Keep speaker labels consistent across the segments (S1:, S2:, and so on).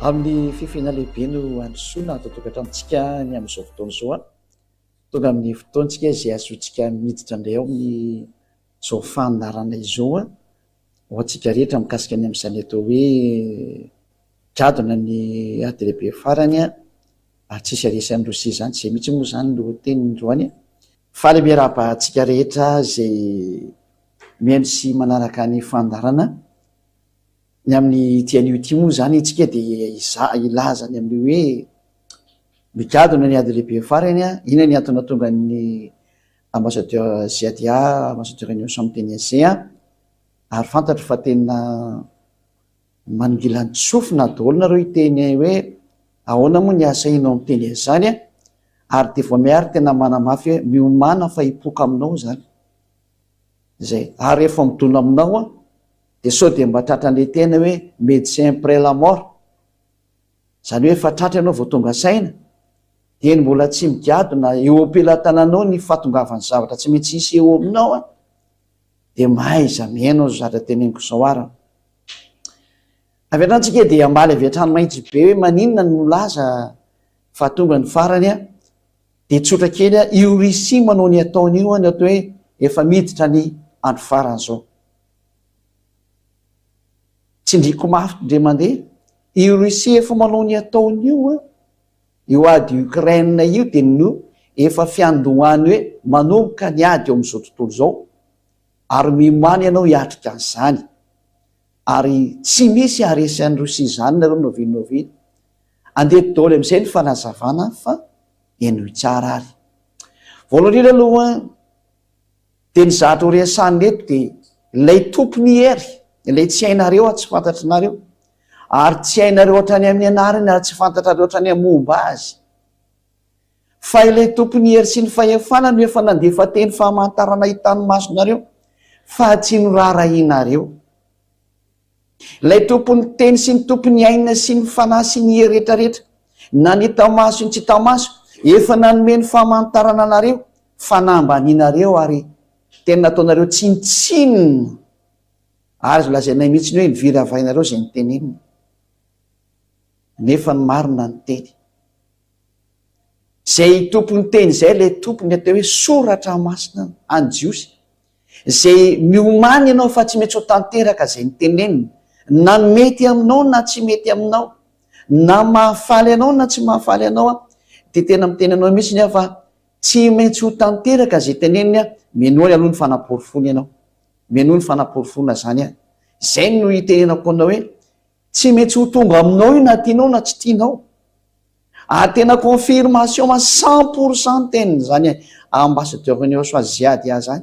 S1: Amin'ny fifaliana lehibe no handrosoana ato an-tokantranontsika ny amin'izao fotoana izao. Tonga amin'ny fotoantsika izay ahazoantsika miditra indray ao amin'izao fandaharana izao ho antsika rehetra mikasika ny amin'izany atao hoe jadona ny ady lehibe farany ary tsisy haresy an'i Rosia izany. Izay mihitsy moa izany no teniny androany. Faly miarahaba antsika rehetra izay mihaino sy manaraka ny fandaharana. Ny amin'ity anio ity moa izany isika dia hiza- hilaza ny amin'ny hoe migadona ny ady lehibe farany, inona ny antony nahatonga ny ambassadeur Ziadia, ambassadeur Union miteny an'izay, ary fantatro fa tena manongilan-tsofina daholo nareo hiteny hoe ahoana moa ny ahasahianao miteny an'izany, ary dia vao miha ary tena manamafy hoe miomàna fa hipoka aminao izany. Izay, ary rehefa midona aminao an, dia sao dia mba tratran'ilay teny hoe médecin après la mort, izany hoe efa tratra ianao vao tonga saina, dieny mbola tsy migadona eo am-pelatananao ny fahatongavan'ny zavatra tsy maintsy hisy eo aminao an, dia mahaiza mihaino izao zavatra teneniko izao ary an. Avy hatrany tsika dia hamaly avy hatrany mahitsy be hoe maninona no milaza fa tonga ny farany an, Dia tsotra kely a, io Russie manao ny ataony io an, ny atao hoe efa miditra ny andro farany zao. Tsindriko mafy ndre mandeha, io Russie efa manao ny ataony io an, io ady Ukraine io dia no efa fiandohany hoe manomboka ny ady eo amin'izao tontolo izao, ary mimany ianao hiatrika an'izany, ary tsy misy haharesy an'i Russie izany nareo n'oviana n'oviana. Andeha daholo amin'izay ny fanazavana fa henoy tsara ary. Voalohany indrindra aloha dia ny zavatra ho resahina eto dia ilay tompon'ny hery, ilay tsy hainareo ary tsy fantatrinareo, ary tsy hainareo hatrany amin'ny anarany ary tsy fantatrareo hatrany amin'ny momba azy. Fa ilay tompon'ny hery sy ny fahefana no efa nandefa teny famantarana hitan'ny masonareo fa tsy noraharahianareo. Ilay Tompon'ny teny sy ny Tompon'ny aina sy ny fanahy sy ny hery rehetra rehetra, na ny hita maso sy ny tsy hita maso, efa nanome ny famantarana anareo, fa nambanianareo ary tena nataonareo tsinontsinona, ary azo lazainay mihitsy ny hoe niviravainareo izay notenenina, nefa ny marina ny teny. Izay Tompon'ny teny izay ilay Tompon'ny atao hoe soratra masina any Jiosy. Izay miomany ianao fa tsy maintsy ho tanteraka izay noteneniny, na mety aminao na tsy mety aminao, na mahafaly anao na tsy mahafaly anao aho, dia tena miteny anao mihitsy aho fa tsy maintsy ho tanteraka izay teneniny aho, minoa aloha ny fanaporofoana ianao, minoa ny fanaporofoana izany aho, izay no itenenako anao hoe tsy maintsy ho tonga aminao io na tianao na tsy tianao. Ary tena confirmation à 100% ny teniny zany ambassadeur ny Yosua Ziadia zany.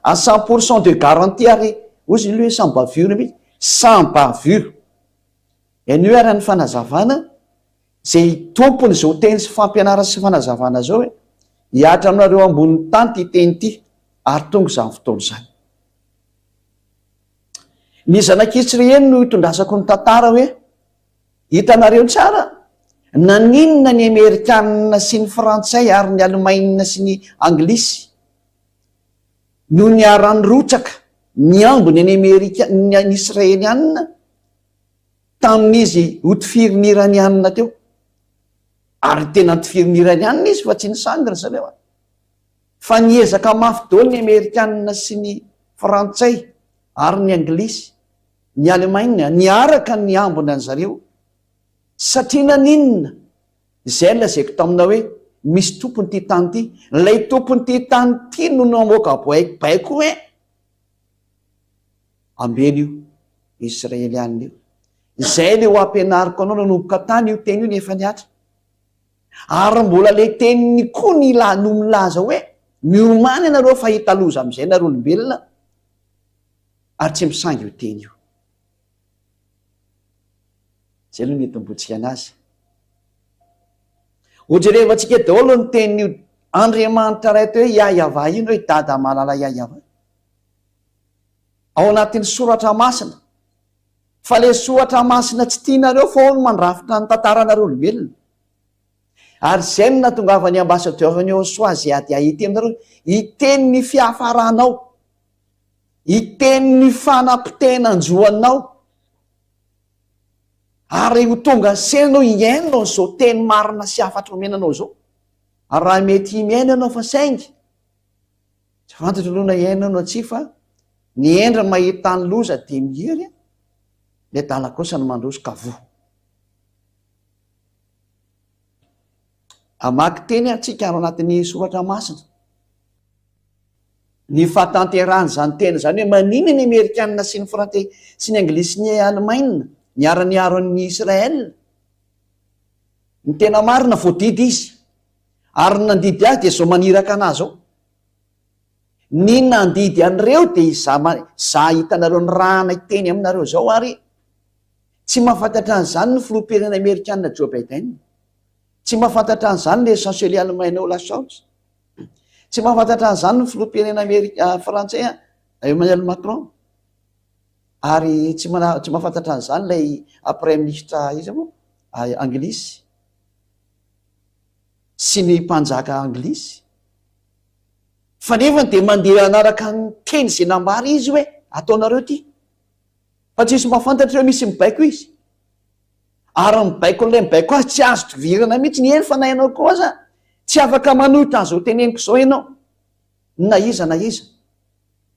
S1: À 100% de garantie ary ozy aloha hoe sans bavure mihitsy, sans bavure. Henoy ary ny fanazavana izay tompony izao teny sy fampianarana sy fanazavana izao hoe hihatra aminareo ambonin'ny tany ity teny ity ary tonga izany fotoana izany. Ny zanak'Israely no itondrasako ny tantara hoe Hitanareo tsara? Naninona ny Amerikanina sy ny Frantsay ary ny Alemaina sy ny Anglisy no niara-nirotsaka niambina ny Amerika, ny Israelianina tamin'izy hotifirin'ny Iranianina teo? Ary tena notifirin'ny Iranianina izy fa tsy nisangy ry zareo a! Fa niezaka mafy daholo ny Amerikanina sy ny Frantsay ary ny Anglisy Ny Allemagne niaraka niambina an'zareo satria naninona? Izay no lazaiko taminao hoe misy tompony ity tany ity, ilay tompon'ity tany ity no namoaka baiko hoe ambeno io Israelianina io. Izay le ho ampianariko anao nanomboka tany io teny io nefa nihatra. Ary mbola le teniny koa ny no milaza hoe miomàna ianareo fa hahita loza amin'izay nareo olombelona. Ary tsy misangy io teny io. Izay aloha ny hitomboantsika anazy. Hojerevantsika daholo ny tenin'io Andriamanitra Ray teo hoe Yahyaavah iny hoe Dada malala Yahyaavah. Ao anatin'ny soratra masina. Fa ilay soratra masina tsy tianareo fa ao no mandrafitra ny tantaranareo olombelona. Ary izay no nahatongavan'ny ambassadeur-n'i Yehosua Ziadia ety aminareo hiteny ny fiafaranao. Hiteny ny fanapotehana an-jo anao. Ary ho tonga saina ianao hihaino an'izao teny marina sy hafatra omena anao izao. Ary raha mety mihaino ianao fa saingy tsy fantatro aloha na hihaino ianao na tsia fa ny hendry mahita ny loza dia miery, ny adala kosa no mandroso ka voa. Hamaky teny antsika ao anatin'ny soratra masina. Ny fahatanterahan'izany teny izany hoe maninona ny Amerikanina sy ny Frantsay sy ny Anglisy sy ny Alemaina niara-niaro an'i Israël? Ny tena marina voadidy izy. Ary ny nandidy azy dia izao maniraka an'azy izao. Ny nandidy an'ireo dia izaho izaho hitanareo nirahana hiteny aminareo izao ary tsy mahafantatra an'izany ny filoham-pirenena amerikanina Joe Biden. Tsy mahafantatra an'izany ilay chancelier alemaina Olaf Scholz. Tsy mahafantatra an'izany ny filoham-pirenena amerika frantsay Emmanuel Macron. Ary tsy mana tsy mahafantatra an'izany ilay praiminisitra iza moa anglisy sy ny mpanjaka anglisy. Fa nefany dia mandeha hanaraka ny teny izay nambara izy hoe ataonareo ity. Fa tsisy mahafantatra hoe misy mibaiko izy. Ary ny baikon'ilay mibaiko azy tsy azo tovirana mihitsy ny eny fa na ianao koa aza tsy afaka manohitra an'izao teneniko izao ianao na iza na iza.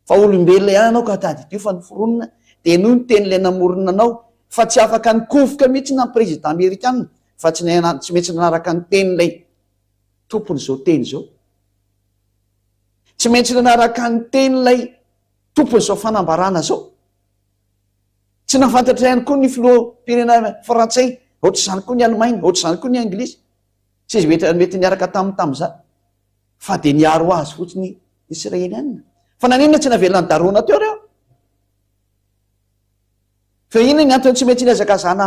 S1: Fa olombelona ihany ianao ka tadidio fa noforonina dia henoy ny tenin'ilay namorona anao fa tsy afaka nikofoka mihitsy na ny président amerikana fa tsy tsy maintsy nanaraka ny tenin'ilay tompon'izao teny izao. Tsy maintsy nanaraka ny tenin'ilay tompon'izao fanambarana izao. Tsy nahafantatra ihany koa ny filoham-pirenena frantsay, ohatr'izany koa ny alemaina, ohatr'izany koa ny anglisy. Tsy izy mety mety niaraka taminy tamin'izany. Fa dia niaro azy fotsiny israelianina. Fa naninona tsy navelany daroana teo ireo? Fa inona ny antony tsy maintsy nihazakazana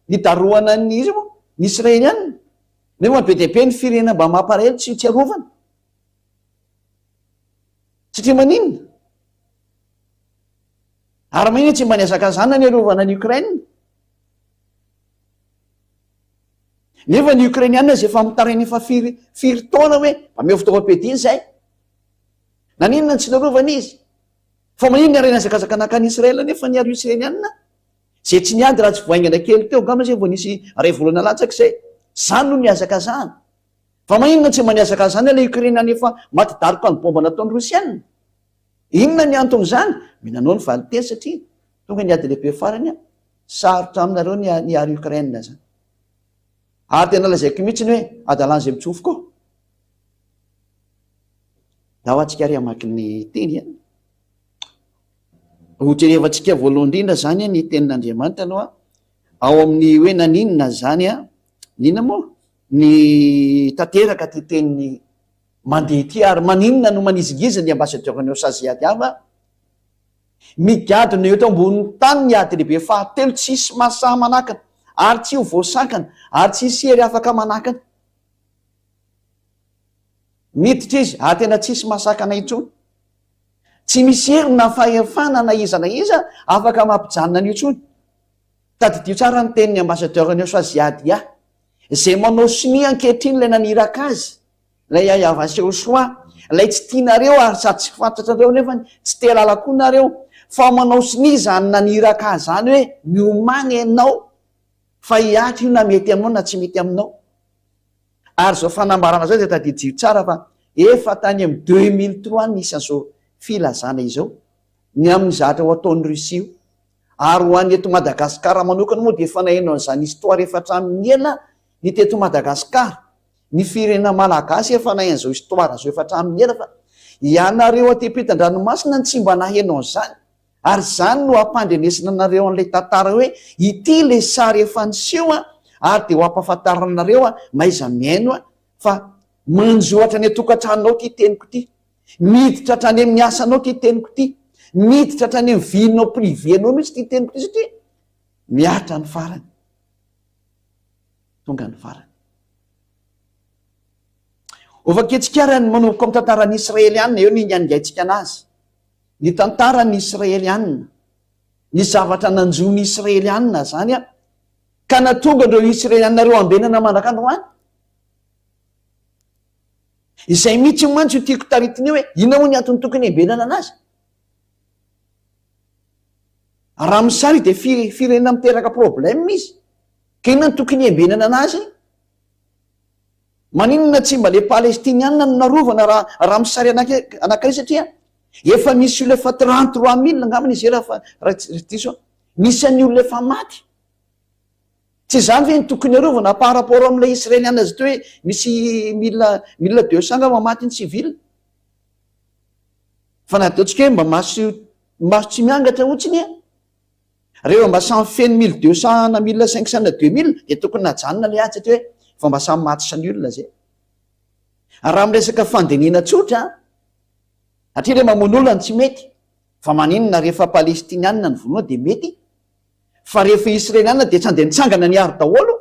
S1: nidarohana ny izy moa? Ny israelianina. Nefa be dia be ny firenena mba mampalahelo tsy tsy arovana. Satria maninona? Ary maninona tsy mba nihazakazana ny arovana an'i Ukraine? Nefa ny Ukrainiana izay efa mitaraina efa firy firy taona hoe ameo fitaovam-piadiana izay. Naninona no tsy narovana izy? Fa maninona ary nihazakazaka nankany Israël nefa ny ary Ukrainiana izay tsy niady raha tsy vao haingana kely teo angamba izay vao nisy iray volana latsaka izay. Izany no nihazakazahana. Fa maninona tsy mba nihazakazahana ilay Ukrainiana efa maty daroka ny bomba nataon'ny Rosiana? Inona ny anton'izany? Mila anao ny valinteny satria tonga ny ady lehibe farany an! Sarotra aminareo ny ny ary Ukraine zany. Ary tena lazaiko mihitsy ny hoe adalan'izay mitsofoka ao. Ndao antsika ary hamaky ny teny an. Ho jerevantsika voalohany indrindra zany ny tenin'Andriamanitra aloha ao amin'ny hoe naninona zany an, n'inona moa ny tanteraka ty tenin'ny Mandeha ity ary maninona no manizingizina ny ambassadeur ny osa zay ady ava? Migadona eto ambonin'ny tany ny ady lehibe fahatelo tsy hisy mahasahy manakana ary tsy ho voasakana ary tsy hisy hery afaka manakana. Miditra izy ary tena tsy hisy mahasakana intsony. Tsy misy hery na fahefana na iza na iza afaka mampijanona an'io intsony. Tadidio tsara ny tenin'ny ambassadeur ny osa Ziadia izay manao sonia ankehitriny ilay naniraka azy. Ilay Yahya Sehosoa, ilay tsy tianareo ary sady tsy fantatrareo nefany tsy te halala koa nareo, fa manao sonia izany naniraka azy izany hoe miomàna ianao fa hihatra io na mety aminao na tsy mety aminao. Ary izao fanambarana izao dia tadidio tsara fa efa tany amin'ny 2003 nisy an'izao filazana izao ny amin'ny zatra ho ataon'i Russie io. Ary ho an'ny eto Madagasikara manokana moa dia efa naheno an'izany histoire efa hatramin'ny ela ny teto Madagasikara. Ny firenena malagasy efa nahay an'izao histoire izao efa hatramin'ny ela fa ianareo aty ampitan-dranomasina no tsy mba naheno an'izany. Ary izany no hampandrenesina anareo an'ilay tantara hoe ity ilay sary efa niseho an, ary dia ho ampahafantarina anareo an, mahaiza mihaino an, fa manjo hatrany an-tokantranonao ity teniko ity, miditra hatrany amin'ny asanao ity teniko ity, miditra hatrany amin'ny vie-nao privé-nao mihitsy ity teniko ity satria mihatra ny farany. Tonga ny farany. Hovakintsika ary ny manomboka amin'ny tantaran'ny Israelianina, eo ny ingaingaintsika anazy. Ny tantaran'ny Israelianina, ny zavatra nanjo ny Israelianina zany an, ka nahatonga an'ireo Israelianina ireo ambenana mandrak'androany. Izay mihitsy mantsy io tiako taritina io hoe inona moa ny antony tokony hiambenana anazy? Raha misary dia firenena miteraka problème izy. Ka inona no tokony hiambenana anazy? Maninona tsy mba le palestiniana no narovana raha raha misary anankiray satria efa misy olona efa 33 mille angambany izy raha fa raha tsy diso aho. Misy an'ny olona efa maty. Tsy izany ve no tokony arovana par rapport amin'ilay israeliana azy teo hoe misy mille 1200 angamba maty ny civil. Fa na ataontsika hoe mba maso maso tsy miangatra otsiny e. Rehefa mba samy feno 1200 na 1500 na 2000 dia tokony najanona ilay ady satria hoe efa mba samy maty sy ny olona zay. Ary raha miresaka fandinihana tsotra, satria ilay mamono olona no tsy mety, fa maninona rehefa palestinianina ny vonoina dia mety, fa rehefa israelianina dia tsy andeha nitsangana niaro daholo,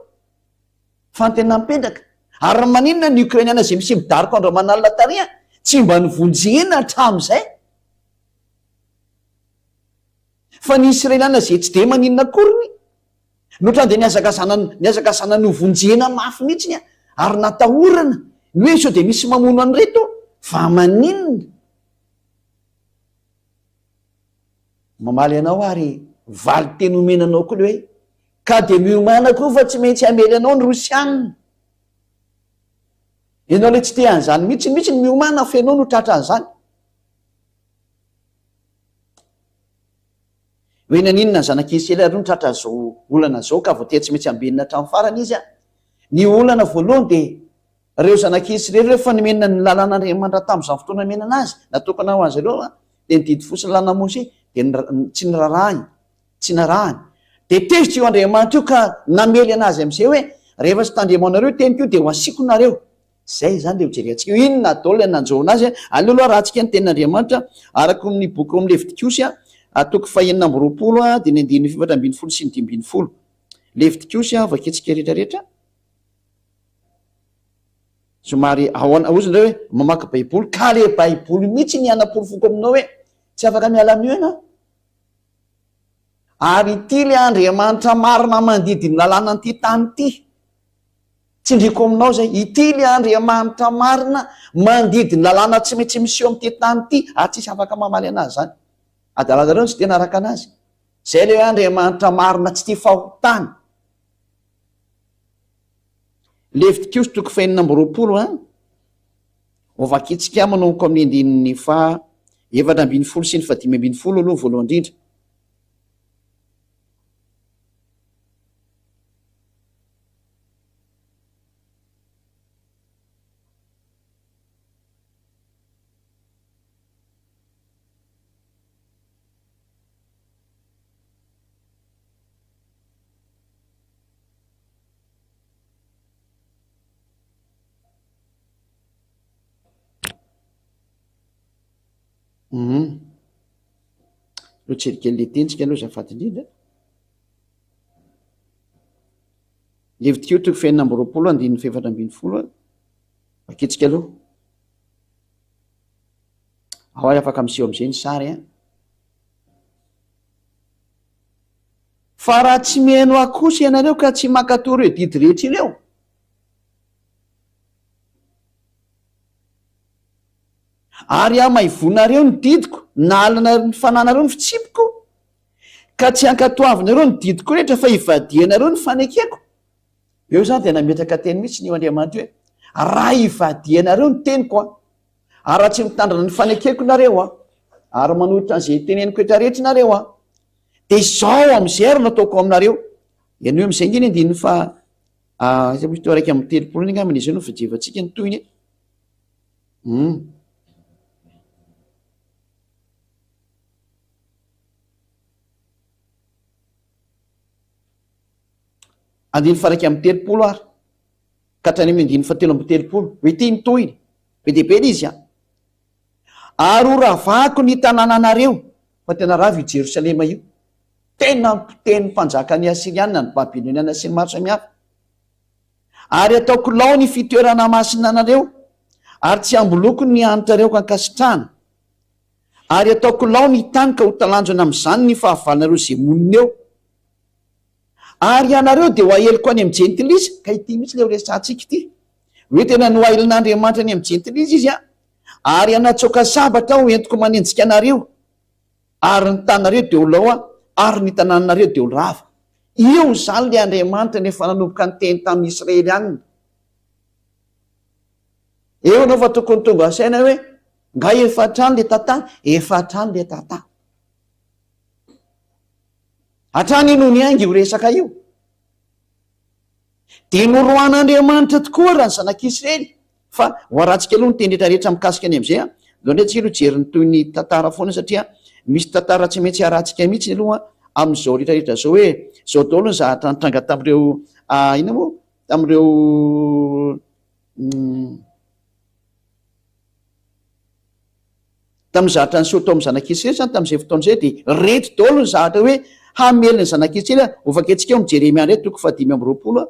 S1: fa ny tena mipetraka. Ary maninona ny ukrainiana izay miseho midaroka andro aman'alina tary tsy mba novonjena hatramin'izay? Fa ny Israeliana izay tsy dia maninona akoriny no ohatran'ny dia nihazakazana nihazakazana novonjena mafy mihitsiny ary natahorana ny hoe sao dia misy mamono an'ireto fa maninona? Mamaly anao ary valin-teny omena anao koa ilay hoe ka dia miomàna koa fa tsy maintsy hamely anao ny Rosiana. Ianao ilay tsy te an'izany mihitsy mihitsy ny miomàna fa ianao no tratran'izany. Hoe naninona ny zanak'i Israely ary no tratra izao olana izao ka voatery tsy maintsy ambenina hatramin'ny farany izy an? Ny olana voalohany dia ireo zanak'i Israely ireo efa nomena ny lalàn'Andriamanitra tamin'izany fotoana nomenana azy, natokana ho azy ireo an, dia ny didy folo sy ny lalàn'i Mosesy dia tsy nirarahiny, tsy narahany. Dia tezitra io Andriamanitra io ka namely anazy amin'izay hoe rehefa tsy tandremanareo io teniko io dia ho asiako nareo. Zay izany le ho jerentsika eo. Inona daholo ilay nanjo anazy a? Aleo aloha arahantsika ny tenin'Andriamanitra araka ny boky ao amin'ny Levitikosy a, toko fahenina amby 20 a, dia ny andininy fahefatra 14 sy ny 15. Levitikosy a, vakintsika rehetrarehetra. Somary ahoana, hozy indray hoe mamaky Baiboly, ka le Baiboly mihitsy ny hanaporofoko aminao hoe tsy afaka miala amin'io ianao. Ary ity le Andriamanitra marina mandidy ny lalànan'ity tany ity. Tsindriako aminao izay, ity ilay Andriamanitra marina mandidy ny lalàna tsy maintsy miseho amin'ity tany ity ary tsisy afaka mamaly anazy izany. Adalanareo no tsy te hanaraka anazy. Izay ilay hoe Andriamanitra marina tsy tia fahotana. Levitikosy toko fahenina amby 20 an. Hovakintsika manomboka amin'ny andininy faha 14 sy ny faha 15 aloha voalohany indrindra. Hum. Aleo jery kely le tentsika aloha azafady indrindra. Levitikio toko fahenina amby 20 andininy faha-14 a. Vakitsika aloha. Ao ary afaka miseho am'izay ny sary a. Fa raha tsy mihaino ahy kosa ianareo ka tsy mankatò ireo didy rehetra ireo, ary hamaivonareo ny didiko, nahalanareo ny fananareo ny fitsipiko, Ka tsy ankatoavinareo ny didiko rehetra fa ivadihanareo ny fanekeko. Eo izany dia nametraka teny mihitsy io Andriamanitra io hoe, raha ivadihanareo ny teniko an, ary raha tsy mitandrina ny fanekeko nareo an, ary manohitra an'izay teneniko rehetra rehetra nareo an, dia izao amin'izay ary no ataoko aminareo. Ianao amin'izay ange ny andininy fa aiza moa izy teo 31 iny angamba izay no fijevantsika ny tohiny e. Hum. Andininy faha 31 ary ka hatrany amin'ny andininy faha 33. Hoe ity ny tohiny. Be dia be ilay izy an. Ary ho ravako ny tanànanareo. Fa tena rava io Jerosalema io. Tena mpiteny mpanjakan'ny Asyriana, ny Babyloniana sy ny maro samihafa. Ary ataoko lao ny fitoerana masina anareo, ary tsy hamboloko ny hanitrareo ankasitrahana. Ary hataoko lao ny tany ka ho talanjona amin'izany ny fahavalonareo izay monina eo. Ary ianareo dia ho aheliko any amin'ny jentilisa, ka ity mihitsy ilay ho resahantsika ity, hoe tena nohahelin'Andriamanitra any amin'ny jentilisa izy an, ary hanatsoaka sabatra aho entiko manenjika anareo, ary ny taninareo dia ho lao ary ny tanànanareo dia ho rava. Io izany ilay Andriamanitra no efa nanomboka niteny tamin'ny Israelianina. Eo ianao fa tokony tonga saina hoe, nga efa hatrany le tantara? Efa hatrany le tantara. Hatrany no niainga io resaka io. Dia noroahan'Andriamanitra tokoa raha ny zanak'Israely. Fa ho arahantsika aloha ny teny rehetra rehetra mikasika ny amin'izay an. Ndao indray tsika aloha hijery ny toy ny tantara foana satria misy tantara tsy maintsy arahantsika mihitsy aloha amin'izao rehetra rehetra izao hoe izao daholo ny zavatra nitranga tamin'ireo inona moa? Tamin'ireo Tamin'ny zavatra niseho tao amin'ny zanak'Israely izany tamin'izay fotoana izay dia reto daholo ny zavatra hoe hamely ny zanak'Israely. Hovakiantsika ao amin'ny Jeremia indray toko fahadimy amby roapolo.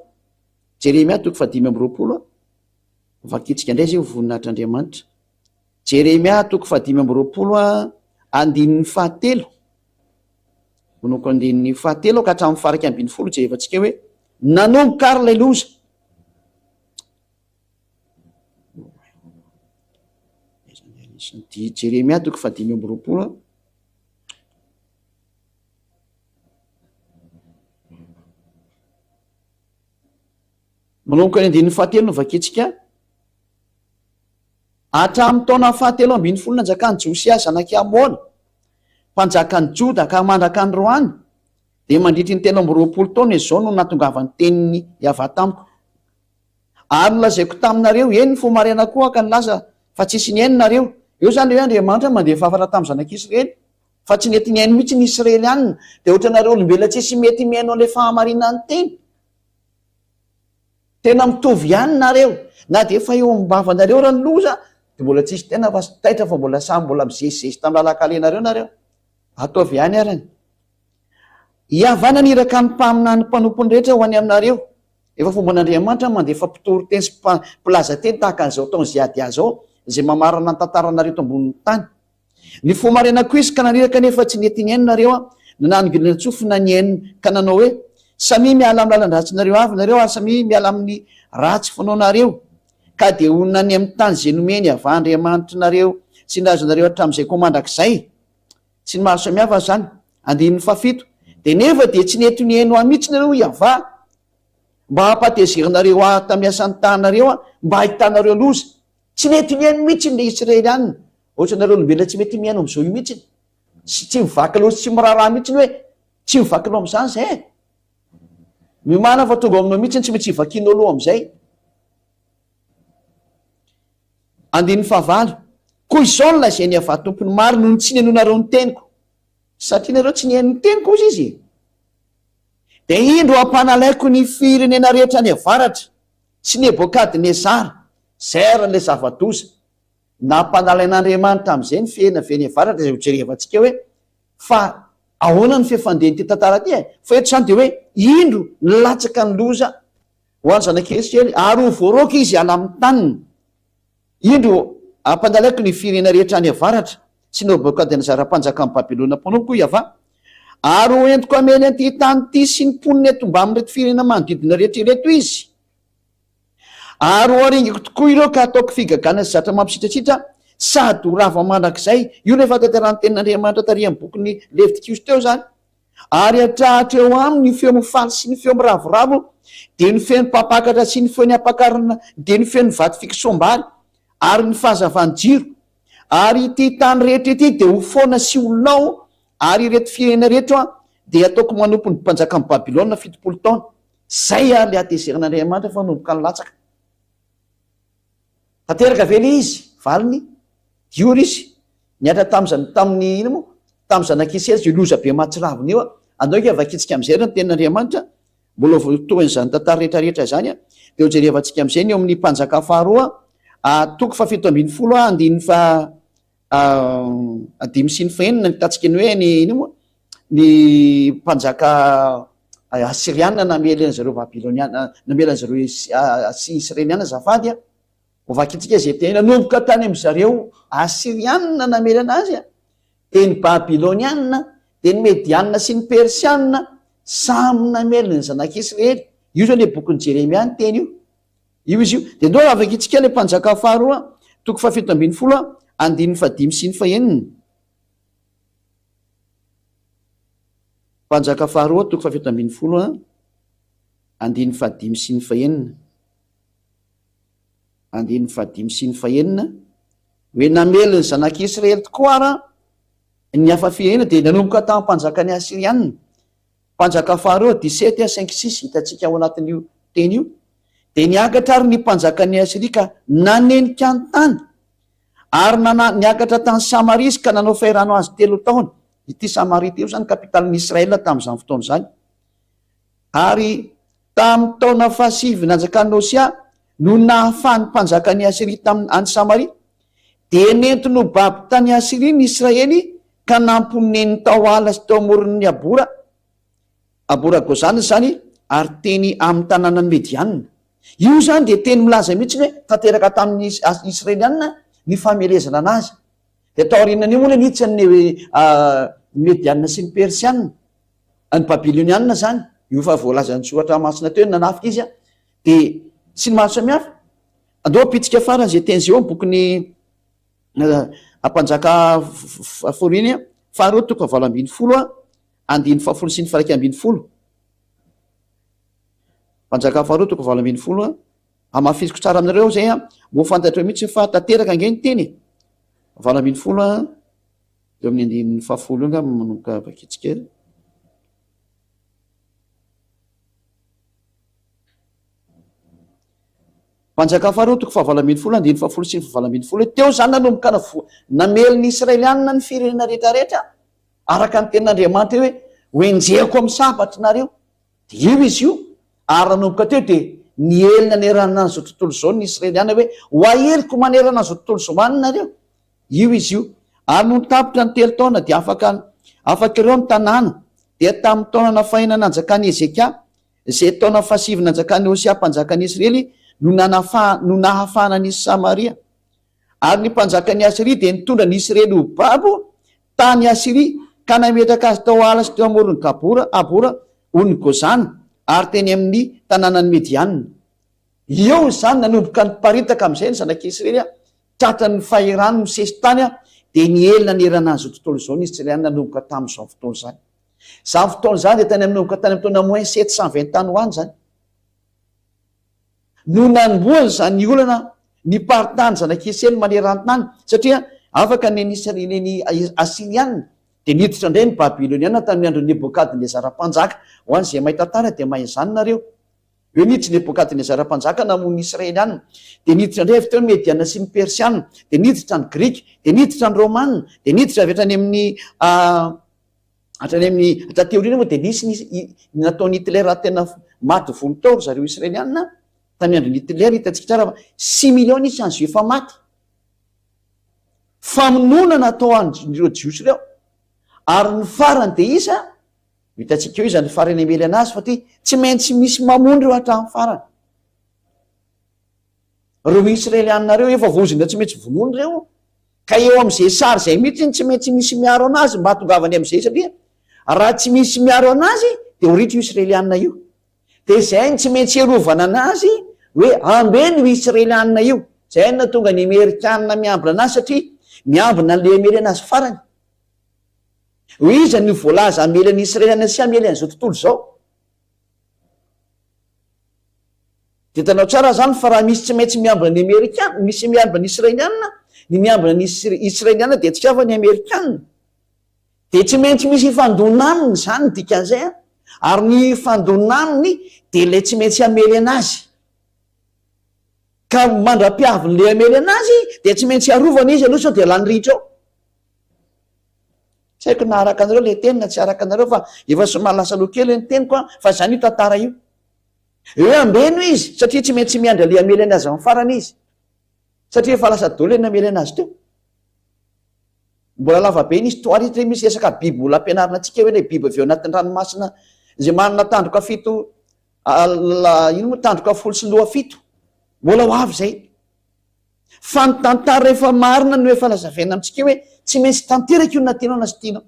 S1: Jeremia toko fahadimy amby roapolo. Hovakiantsika indray izay ho voninahitr'Andriamanitra. Jeremia toko fahadimy amby roapolo andininy fahatelo. Manomboka andininy fahatelo ka hatramin'ny faha-iraika ambin'ny folo jerevantsika hoe nanomboka ary ilay loza. Jeremia toko fahadimy amby roapolo. Manomboka ny andininy fahatelo no vakintsika. Hatramin'ny taona fahatelo ambin'ny folo nanjakan'i Josia zanak'i Amona, mpanjakan'i Joda ka mandraka androany, dia mandritry ny 23 taona izao no nahatongavan'ny tenin'i Yavah tamiko. Ary nolazaiko taminareo, eny, nifoha maraina koa aho ka nilaza fa tsisy nihaino nareo. Eo izany ilay hoe Andriamanitra mandefa hafatra tamin'ny zanak'Israely, fa tsy nety nihaino mihitsy ny Israelianina. Dia ohatranareo olombelona tsisy mety mihaino an'ilay fahamarinan'ny teny. Tena mitovy ihany nareo. Na dia efa eo am-bavanareo ara ny loza, dia mbola tsisy tena fa taitra fa mbola samy mbola mizezizezy tamin'ny lalan-kalenareo nareo. Ataovy ihany arany. Hihavana ny iraka ny mpaminany mpanompony rehetra ho any aminareo. Efa fomban'Andriamanitra ny mandefa mpitory teny sy mpilaza teny tahaka an'izao ataon'i Ziadia izao, izay mamarana ny tantaranareo eto ambonin'ny tany. Nifoha maraina koa izy ka naniraka nefa tsy nety nihaino nareo aho, na nanongilan-tsofina nihaino ka nanao hoe, Samia miala amin'ny lalan-dratsinareo avy nareo ary samia miala amin'ny ratsy fanaonareo, ka dia honina any amin'ny tany izay nomeny Yavah Andriamanitrareo sy ny razanareo hatramin'izay koa mandrakizay. Tsy ny mahasamihafa izany. Andininy fahafito, Dia nefa dia tsy nety nihaino ahy mihitsy nareo, hoy Yavah, mba hampatezeranareo ahy tamin'ny asan'ny tananareo aho, mba hahitanareo loza. Tsy nety nihaino mihitsy ny Israelianina. Ohatra nareo olombelona tsy mety mihaino amin'izao io mihitsy. Sy tsy mivaky loha sy tsy miraharaha mihitsy hoe tsy mivaky loha amin'izany izay e. Miomàna fa tonga ao aminao mihitsy tsy maintsy hivakianao loha amin'izay. Andininy fahavalo, Koa izao no lazain'i Yavah Tompon'ny maro, noho ny tsy nihainoanareo ny teniko. Satria nareo tsy nihaino ny teniko, hozy izy. Dia indro hampanalaiko ny firenena rehetra any avaratra sy Nebokadnezara, izay ary ilay zava-doza. Nampanalain'Andriamanitra amin'izay ny fihena avy any avaratra izay hojerevantsika hoe fa ahoana ny fifandehan'ity tantara ity e? Fa eto izany dia hoe indro nilatsaka ny loza ho an'ny zanak'Israely ary ho voaroaka izy hiala amin'ny taniny. Indro hampanalaiko ny firenena rehetra any avaratra sy Nebokadnezara mpanjakan'i Babylona mpanompoko hoy Yavah, ary ho entiko hamely an'ity tany ity sy ny mponina eto mbamin'ireto firenena manodidina rehetra ireto izy. Ary ho aringiko tokoa ireo ka hataoko figagana sy zatra mampisitrasitra sady ho rava mandrakizay. Io ilay fahatanterahan'ny tenin'Andriamanitra tary amin'ny bokin'ny Levitikosy teo izany. Ary hatrahatra eo aminy ny feo mifaly sy ny feo miravoravo, dia ny feon'ny mpampakatra sy ny feon'ny ampakarina, dia ny feon'ny vato fikosoham-bary, ary ny fahazavan'ny jiro. Ary ity tany rehetra ity dia ho foana sy ho lao, ary ireto firenena ireto dia hataoko manompo ny mpanjakan'i Babylona 70 taona. Zay ary le hatezeran'Andriamanitra fa nanomboka nilatsaka. Tanteraka ve le izy? Valiny, Diory izy. Nihatra tamin'ny tamin'ny ino moa? Tamin'ny zanak'Israely io loza be mahatsiravina io. Andao ange vakintsika amin'izay ary ny tenin'Andriamanitra. Mbola ho tohin'izany tantara rehetra rehetra izany. Dia ho jerevantsika amin'izay ny eo amin'ny mpanjaka faharoa, toko faha 17 andininy faha dimy sy ny fahenina, hitantsika ny hoe ny ino moa? Ny mpanjaka Asyriana namely an'zareo Babyloniana, namely an'zareo Israeliana azafady a. Ho vakintsika izay teny nanomboka tany amin'zareo Asyriana namely anazy a, dia ny Babyloniana, dia ny Mediana sy ny Persiana, samy namely ny zanak'Israely. Io zao ilay bokin'i Jeremia ny teny io. Io izy io. Dia ndao vakintsika ilay mpanjaka faharoa, toko faha 17, andininy fahadimy sy ny fahenina. Mpanjaka faharoa toko fahafito ambin'ny folo a, andininy fahadimy sy ny fahenina, andininy fahadimy sy ny fahenina, hoe namely ny zanak'Israely tokoa ara ny hafa firenena, dia nanomboka tamin'ny mpanjakan'ny Asyrianina. Mpanjaka faharoa 17 a 5 6, hitantsika ao anatin'io teny io. Dia niakatra ary ny mpanjakan'ny Asyria ka nanenika ny tany, ary nana niakatra tany Samaria izy ka nanao fahirano azy 3 taona. Ity Samaria ity io zany kapitalin'i Israel tamin'izany fotoana izany. Ary tamin'ny taona fahasivy nanjakan'i Hosea no nahafahan'ny mpanjakan'i Asyria tamin'ny any Samaria, dia nentiny ho babo tany Asyria ny Israely ka namponeniny tao Hala sy teo amoron'ny Habora, Habora Gozana izany, ary teny amin'ny tanànan'ny Medianina. Io izany dia teny milaza mihitsy hoe tanteraka tamin'ny Israelianina ny famelezana anazy. Dia taorianan'io moa niditra ny Medianina sy ny Persianina, ny Babylonianina izany, io efa voalazan'ny soratra masina teo, nanafika izy, dia sy ny maro samihafa. Andao hampitsika farany izay teny izay eo amin'ny bokin'ny Mpanjaka fahafolo iny, faharoa toko fahavalo ambin'ny folo, andininy fahafolo sy ny faha-11. Mpanjaka faharoa toko 18, hamafisiko tsara aminareo izay, mba ho fantatreo mihitsy fa tanteraka ange ny teny e. 18, eo amin'ny andininy fahafolo eo angamba manomboka vakitsika. Mpanjaka faharoa toko fahavalo ambin'ny folo andininy fahafolo sy ny fahavalo ambin'ny folo hoe teo izany nanomboka namely ny Israelianina ny firenena rehetrarehetra araka ny tenin'Andriamanitra hoe ho enjehiko amin'ny sabatry nareo. Dia io izy io, ary nanomboka teo dia niely nanerana an'izao tontolo izao ny Israeliana hoe ho aheliko manerana an'izao tontolo izao any nareo. Io izy io. Ary nony tapitra ny 3 taona dia afaka afaka ireo ny tanàna, dia tamin'ny taona nafahina nanjakan'i Hezekia, izay taona fahasivy nanjakan'i Hosea mpanjakan'i Israely, no nanafaha no nahafahana an'i Samaria. Ary ny mpanjakan'i Asyria dia nitondra ny Israely ho babo tany Asyria, ka nametraka azy tao Hala sy teo amoron'i Gabora, Habora, onin'i Gozana, ary teny amin'ny tanànan'i Medianina. Eo izany nanomboka niparitaka amin'izay ny zanak'i Israely, tratran'ny fahirano nisesy tany, dia niely nanerana an'izao tontolo izao ny Israeliana nanomboka tamin'izany fotoana izany. Izany fotoana izany dia tany amin'ny nanomboka tany amin'ny taona moins 720 tany ho any izany. No nanombohany izany olana niparitahan'ny zanak'i Iseny maneran-tany, satria afaka ny an'i ny Asyriana, dia niditra indray ny Babyloniana tamin'ny andron'i Nebokadnezara mpanjaka. Ho an'izay mahay tantara dia mahay izany nareo. Hoe niditra i Nebokadnezara mpanjaka namono ny Israeliana, dia niditra indray avy teo ny Mediana sy ny Persiana, dia niditra ny Grika, dia niditra ny Romana, dia niditra avy hatrany amin'ny hatrany amin'ny taty aoriana moa dia nisy ny nataon'i Hitler tena maty vono tao ry zareo Israeliana tamin'ny andron'i Hitler. Hitantsika tsara fa 6 millions nisy an'izay efa maty, famonoana natao an'ireo Jiosy ireo. Ary ny farany dia iza hitantsika eo iza ny farany hamely anazy, fa ty tsy maintsy misy mamono ireo hatramin'ny farany reo Israelianina reo efa voaozona, tsy maintsy vonono ireo. Ka eo amin'izay sary izay mihitsy ny tsy maintsy misy miaro anazy mba hahatongavany amin'izay, satria raha tsy misy miaro anazy dia ho ritra io Israelianina io. Dia izay no tsy maintsy hiarovana anazy hoe ambeno io Israelianina io. Izay no nahatonga ny Amerikanina miambina anazy, satria miambina an'ilay hamely anazy farany. Hoe iza no voalaza hamely an'i Israelianina sy hamely an'izao tontolo izao? Dia hitanao tsara izany fa raha misy tsy maintsy miambina ny Amerikana, misy miambina ny Israelianina, ny miambina ny Israelianina dia tsy hafa ny Amerikana. Dia tsy maintsy misy hifandona aminy izany ny dikan'izay an. Ary ny hifandona aminy dia ilay tsy maintsy hamely anazy. Ka mandra-piavin'ilay hamely anazy dia tsy maintsy arovana izy aloha sao dia lany ritra ao. Tsy haiko na araka anareo ilay teny na tsy araka anareo fa efa somary lasa aloha kely ny teniko an, fa izany io tantara io. Hoe ambeno izy satria tsy maintsy miandry an'ilay hamely anazy amin'ny farany izy. Satria efa lasa daholo ilay namely anazy teo. Mbola lava be ny histoire ity, misy resaka biby mbola ampianarina antsika hoe ilay biby avy eo anatin'ny ranomasina izay manana tandroka fito, ino moa, tandroka folo sy loha fito. Mbola ho avy izay. Fa ny tantara efa marina no efa lazavaina amintsika hoe tsy maintsy tanteraka io na tianao na tsy tianao.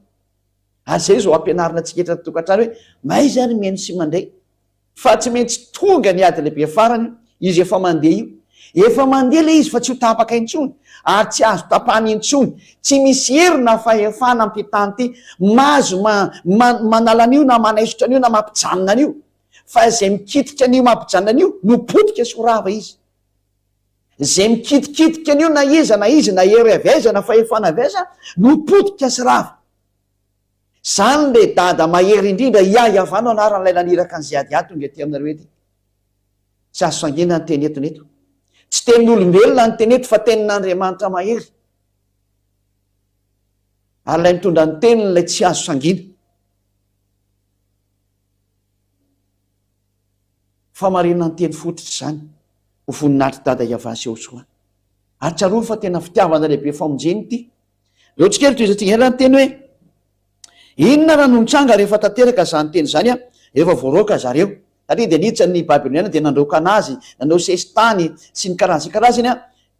S1: Ary izay izao ampianarina antsika eto an-tokantrano hoe mahaiza ary mihaino sy mandray. Fa tsy maintsy tonga ny ady lehibe farany, izy efa mandeha io. Efa mandeha ilay izy fa tsy ho tapaka intsony ary tsy azo tapahana intsony. Tsy misy hery na fahefana amin'ity tany ity mahazo manala an'io na manaisotra an'io na mampijanona an'io. Fa izay mikitika an'io mampijanona an'io no potika sy ho rava izy. Izay mikitikitika an'io na iza na iza na hery avy aiza na fahefana avy aiza no potika sy rava. Zany le dada mahery indrindra Iah Yavah no anaran'ilay naniraka an'i Ziadia tonga ety aminareo ety. Tsy azo sangiana ny teny entiny eto. Tsy tenin'olombelona ny teny eto fa tenin'Andriamanitra mahery. Ary ilay mitondra ny teniny ilay tsy azo sangiana. Famarinana ny teny fototra izany ho voninahitr'i Dada Yavah sy Yehoshuah. Ary tsarovy fa tena fitiavana lehibe famonjena ity. Leo tsy kely tohizantsika ela ny teny hoe inona raha no nitranga rehefa tanteraka izany teny izany rehefa voaroaka zareo. Satria dia niditra ny Babyloniana dia nandroaka anazy, nanao sesitany sy ny karazany sy ny karazany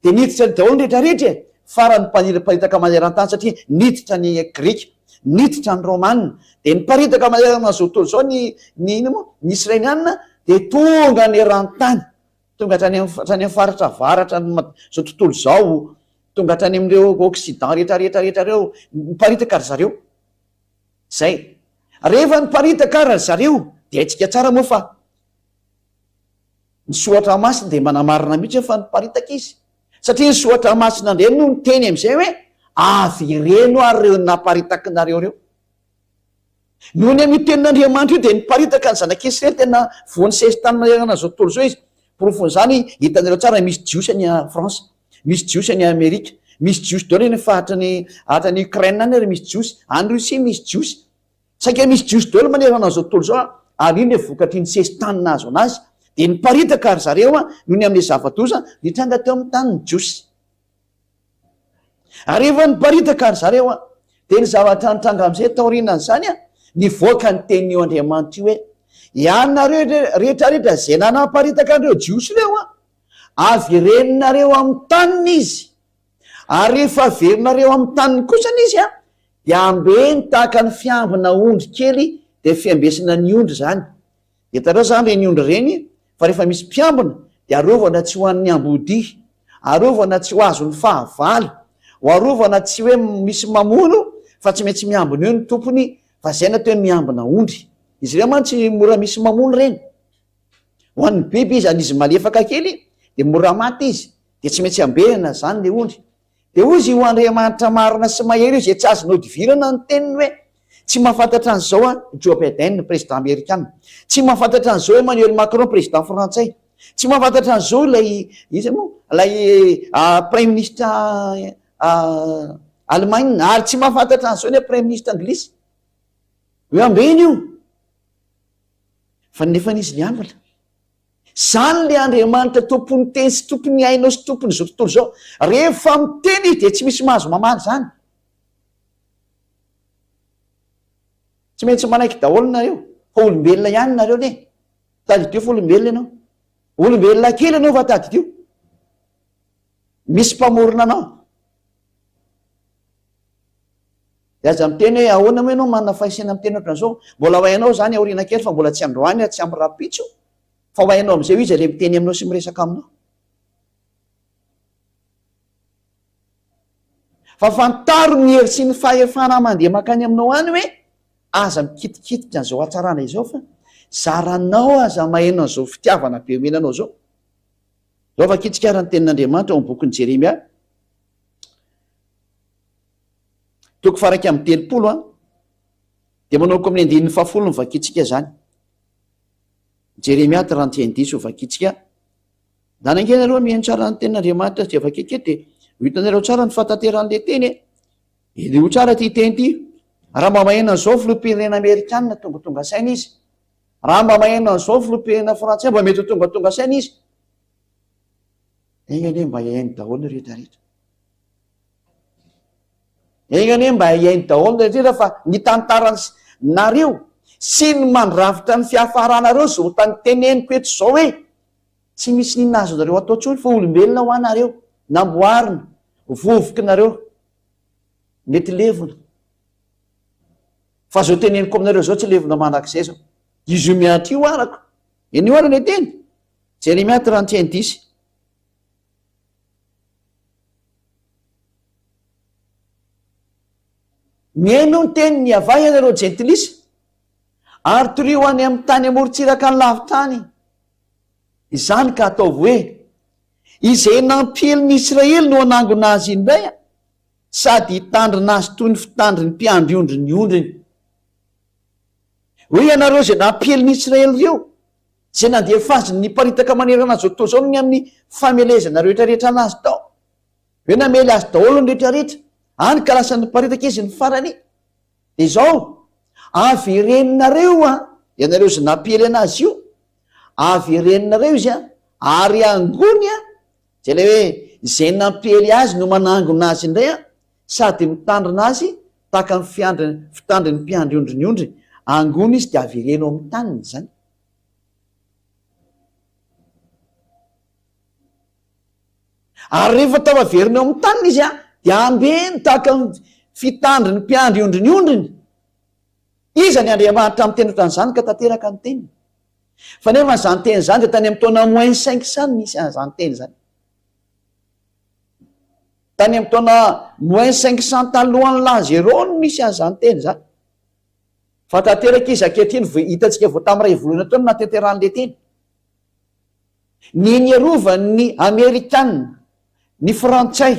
S1: dia niditra ny daholo ny rehetra rehetra e! Farany niparitaka maneran-tany satria niditra ny Grika, niditra ny Romana, dia niparitaka manerana an'izao tontolo izao ny ny inona moa? Ny Israeliana dia tonga neran-tany, tonga hatrany amin'ny hatrany amin'ny faritra avaratra ny izao tontolo izao, tonga hatrany amin'ireo Occident rehetra rehetra rehetra ireo, niparitaka ry zareo. Zay. Rehefa niparitaka ary ry zareo dia haintsika tsara moa fa ny soratra masina dia manamarina mihitsy hoe fa niparitaka izy. Satria ny soratra masina indray no niteny amin'izay hoe avereno ary ireo naparitakinareo ireo. Noho ny amin'io tenin'Andriamanitra io dia niparitaka ny zanak'Israely tena voan'ny sesitany manerana an'izao tontolo izao izy. Porofon'izany hitanareo tsara misy Jiosy any France, misy Jiosy any Amerika, misy Jiosy daholo any faritra ny any Ukraine any ary misy Jiosy, any Russie misy Jiosy. Saika misy Jiosy daholo manerana an'izao tontolo izao ary iny le vokatry ny sesitany nahazo anazy dia niparitaka ry zareo noho ny amin'ilay zava-doza nitranga teo amin'ny tanin'ny Jiosy. Ary rehefa niparitaka ry zareo an, dia ny zavatra nitranga amin'izay taorianan'izany an, nivoaka ny tenin'io Andriamanitra io hoe, Ianareo rehetra rehetra izay nanaparitaka an'ireo Jiosy ireo an, avereninareo amin'ny taniny izy. Ary rehefa averinareo amin'ny taniny kosany izy an, dia ambeno tahaka ny fiambina ondry kely, dia fiambesana ny ondry izany. Hitanareo izany ireny ondry ireny fa rehefa misy mpiambina dia arovana tsy ho an'ny ambodia, arovana tsy ho azon'ny fahavalo, ho arovana tsy hoe misy mamono fa tsy maintsy miambina eo ny tompony fa izay no atao hoe miambina ondry. Izy ireo mantsy mora misy mamono ireny. Ho an'ny biby izy, an'izy malefaka kely dia mora maty izy dia tsy maintsy ambenana izany ilay ondry. Dia hoy izy, Io Andriamanitra marina sy mahery io izay tsy azo nodivirana ny teniny hoe, Tsy mahafantatra an'izao aho, Joe Biden, prezidà amerikana. Tsy mahafantatra an'izao Emmanuel Macron, prezidà frantsay. Tsy mahafantatra an'izao ilay, iza moa, ilay praiminisitra Allemagne. Ary tsy mahafantatra an'izao ny praiminisitra anglisy. Hoe ambeno io. Fa nefa izy niambina. Zany le Andriamanitra tompon'ny teny sy tompon'ny ainao sy tompon'izao tontolo izao. Rehefa miteny izy dia tsy misy mahazo mamaly izany. Tsy maintsy manaiky daholo nareo fa olombelona ihany nareo ne. Tadidio fa olombelona ianao. Olombelona kely ianao fa tadidio. Misy mpamorona anao. Dia aza miteny hoe ahoana moa ianao manana fahaisena miteny ohatran'izao. Mbola ho hainao izany aoriana kely fa mbola tsy androany ary tsy amin'ny rahampitso fa ho hainao amin'izay hoe iza ilay miteny aminao sy miresaka aminao. Fa fantaro ny hery sy ny fahefana mandeha mankany aminao any hoe aza mikitikitika an'izao hatsarana izao fa zaranao aza maheno an'izao fitiavana be omena anao izao. Izao vakintsika ary ny tenin'Andriamanitra ao amin'ny bokin'i Jeremia. Toko faha 31 an, dia manomboka amin'ny andininy fahafolo no vakintsika izany. Jeremia 31 ho vakintsika. Ndana ange nareo mihaino tsara ny tenin'Andriamanitra dia vakiko eto dia ho hitanareo tsara ny fahatanteran'ilay teny e. Henoy tsara ity teny ity. Raha mba maheno an'izao filoham-pirenena amerikanina tongatonga saina izy. Raha mba maheno an'izao filoham-pirenena frantsay mba mety ho tongatonga saina izy. Enga anie mba hihaino daholo ny rehetra rehetra. Enga anie mba hihaino daholo ny rehetra fa ny tantarany nareo sy ny mandrafitra ny fiafaranareo zao tany teneniko eto zao hoe tsy misy n'inona azonareo atao tsony fa olombelona hoa nareo namboarina vovoky nareo mety levona fa zao teneniko aminareo zao tsy levona mandrakizay zao izy io miantio arako enio ara le teny Jeremia 31 dix. Mihainoa ny tenin'i Yavah ianareo jentilisa, ary torio any amin'ny tany amorontsiraka any lavitra any izany ka ataovy hoe, Izay nampiely ny Israely no hanangona azy indray, sady hitandrina azy toy ny fitandrin'ny mpiandry ondry ny ondriny. Hoy ianareo izay nampiely ny Israely ireo, izay nandefa azy niparitaka manerana an'izao tontolo izao ny amin'ny famelezana rehetrarehetra anazy tao. Hoe namely azy daholo ny rehetrarehetra, hany ka lasa niparitaka izy ny farany. Dia izao, avereninareo an, ianareo izay nampiely anazy io, avereninareo izy an, ary angony an, izay ilay hoe izay nampiely azy no manangona azy indray an, sady mitandrina azy tahaka ny fiandry, fitandrin'ny mpiandry ondry ny ondriny. Angony izy dia avereno amin'ny taniny izany. Ary rehefa tafaverina eo amin'ny taniny izy dia ambeno tahaka ny fitandrin'ny mpiandry ondry ny ondriny. Iza ny Andriamanitra miteny ohatran'izany ka tanteraka ny teniny? Fa nefa izany teny izany dia tany amin'ny taona moins 500 no nisy an'izany teny izany. Tany amin'ny taona moins 500 talohan'ny l'an zéro no nisy an'izany teny izany. Fa tanteraka izy ankehitriny, hitantsika vao tamin'ny iray volana teo no nahatanterahan'ilay teny. Ny niarovan'ny Amerikana, ny Frantsay,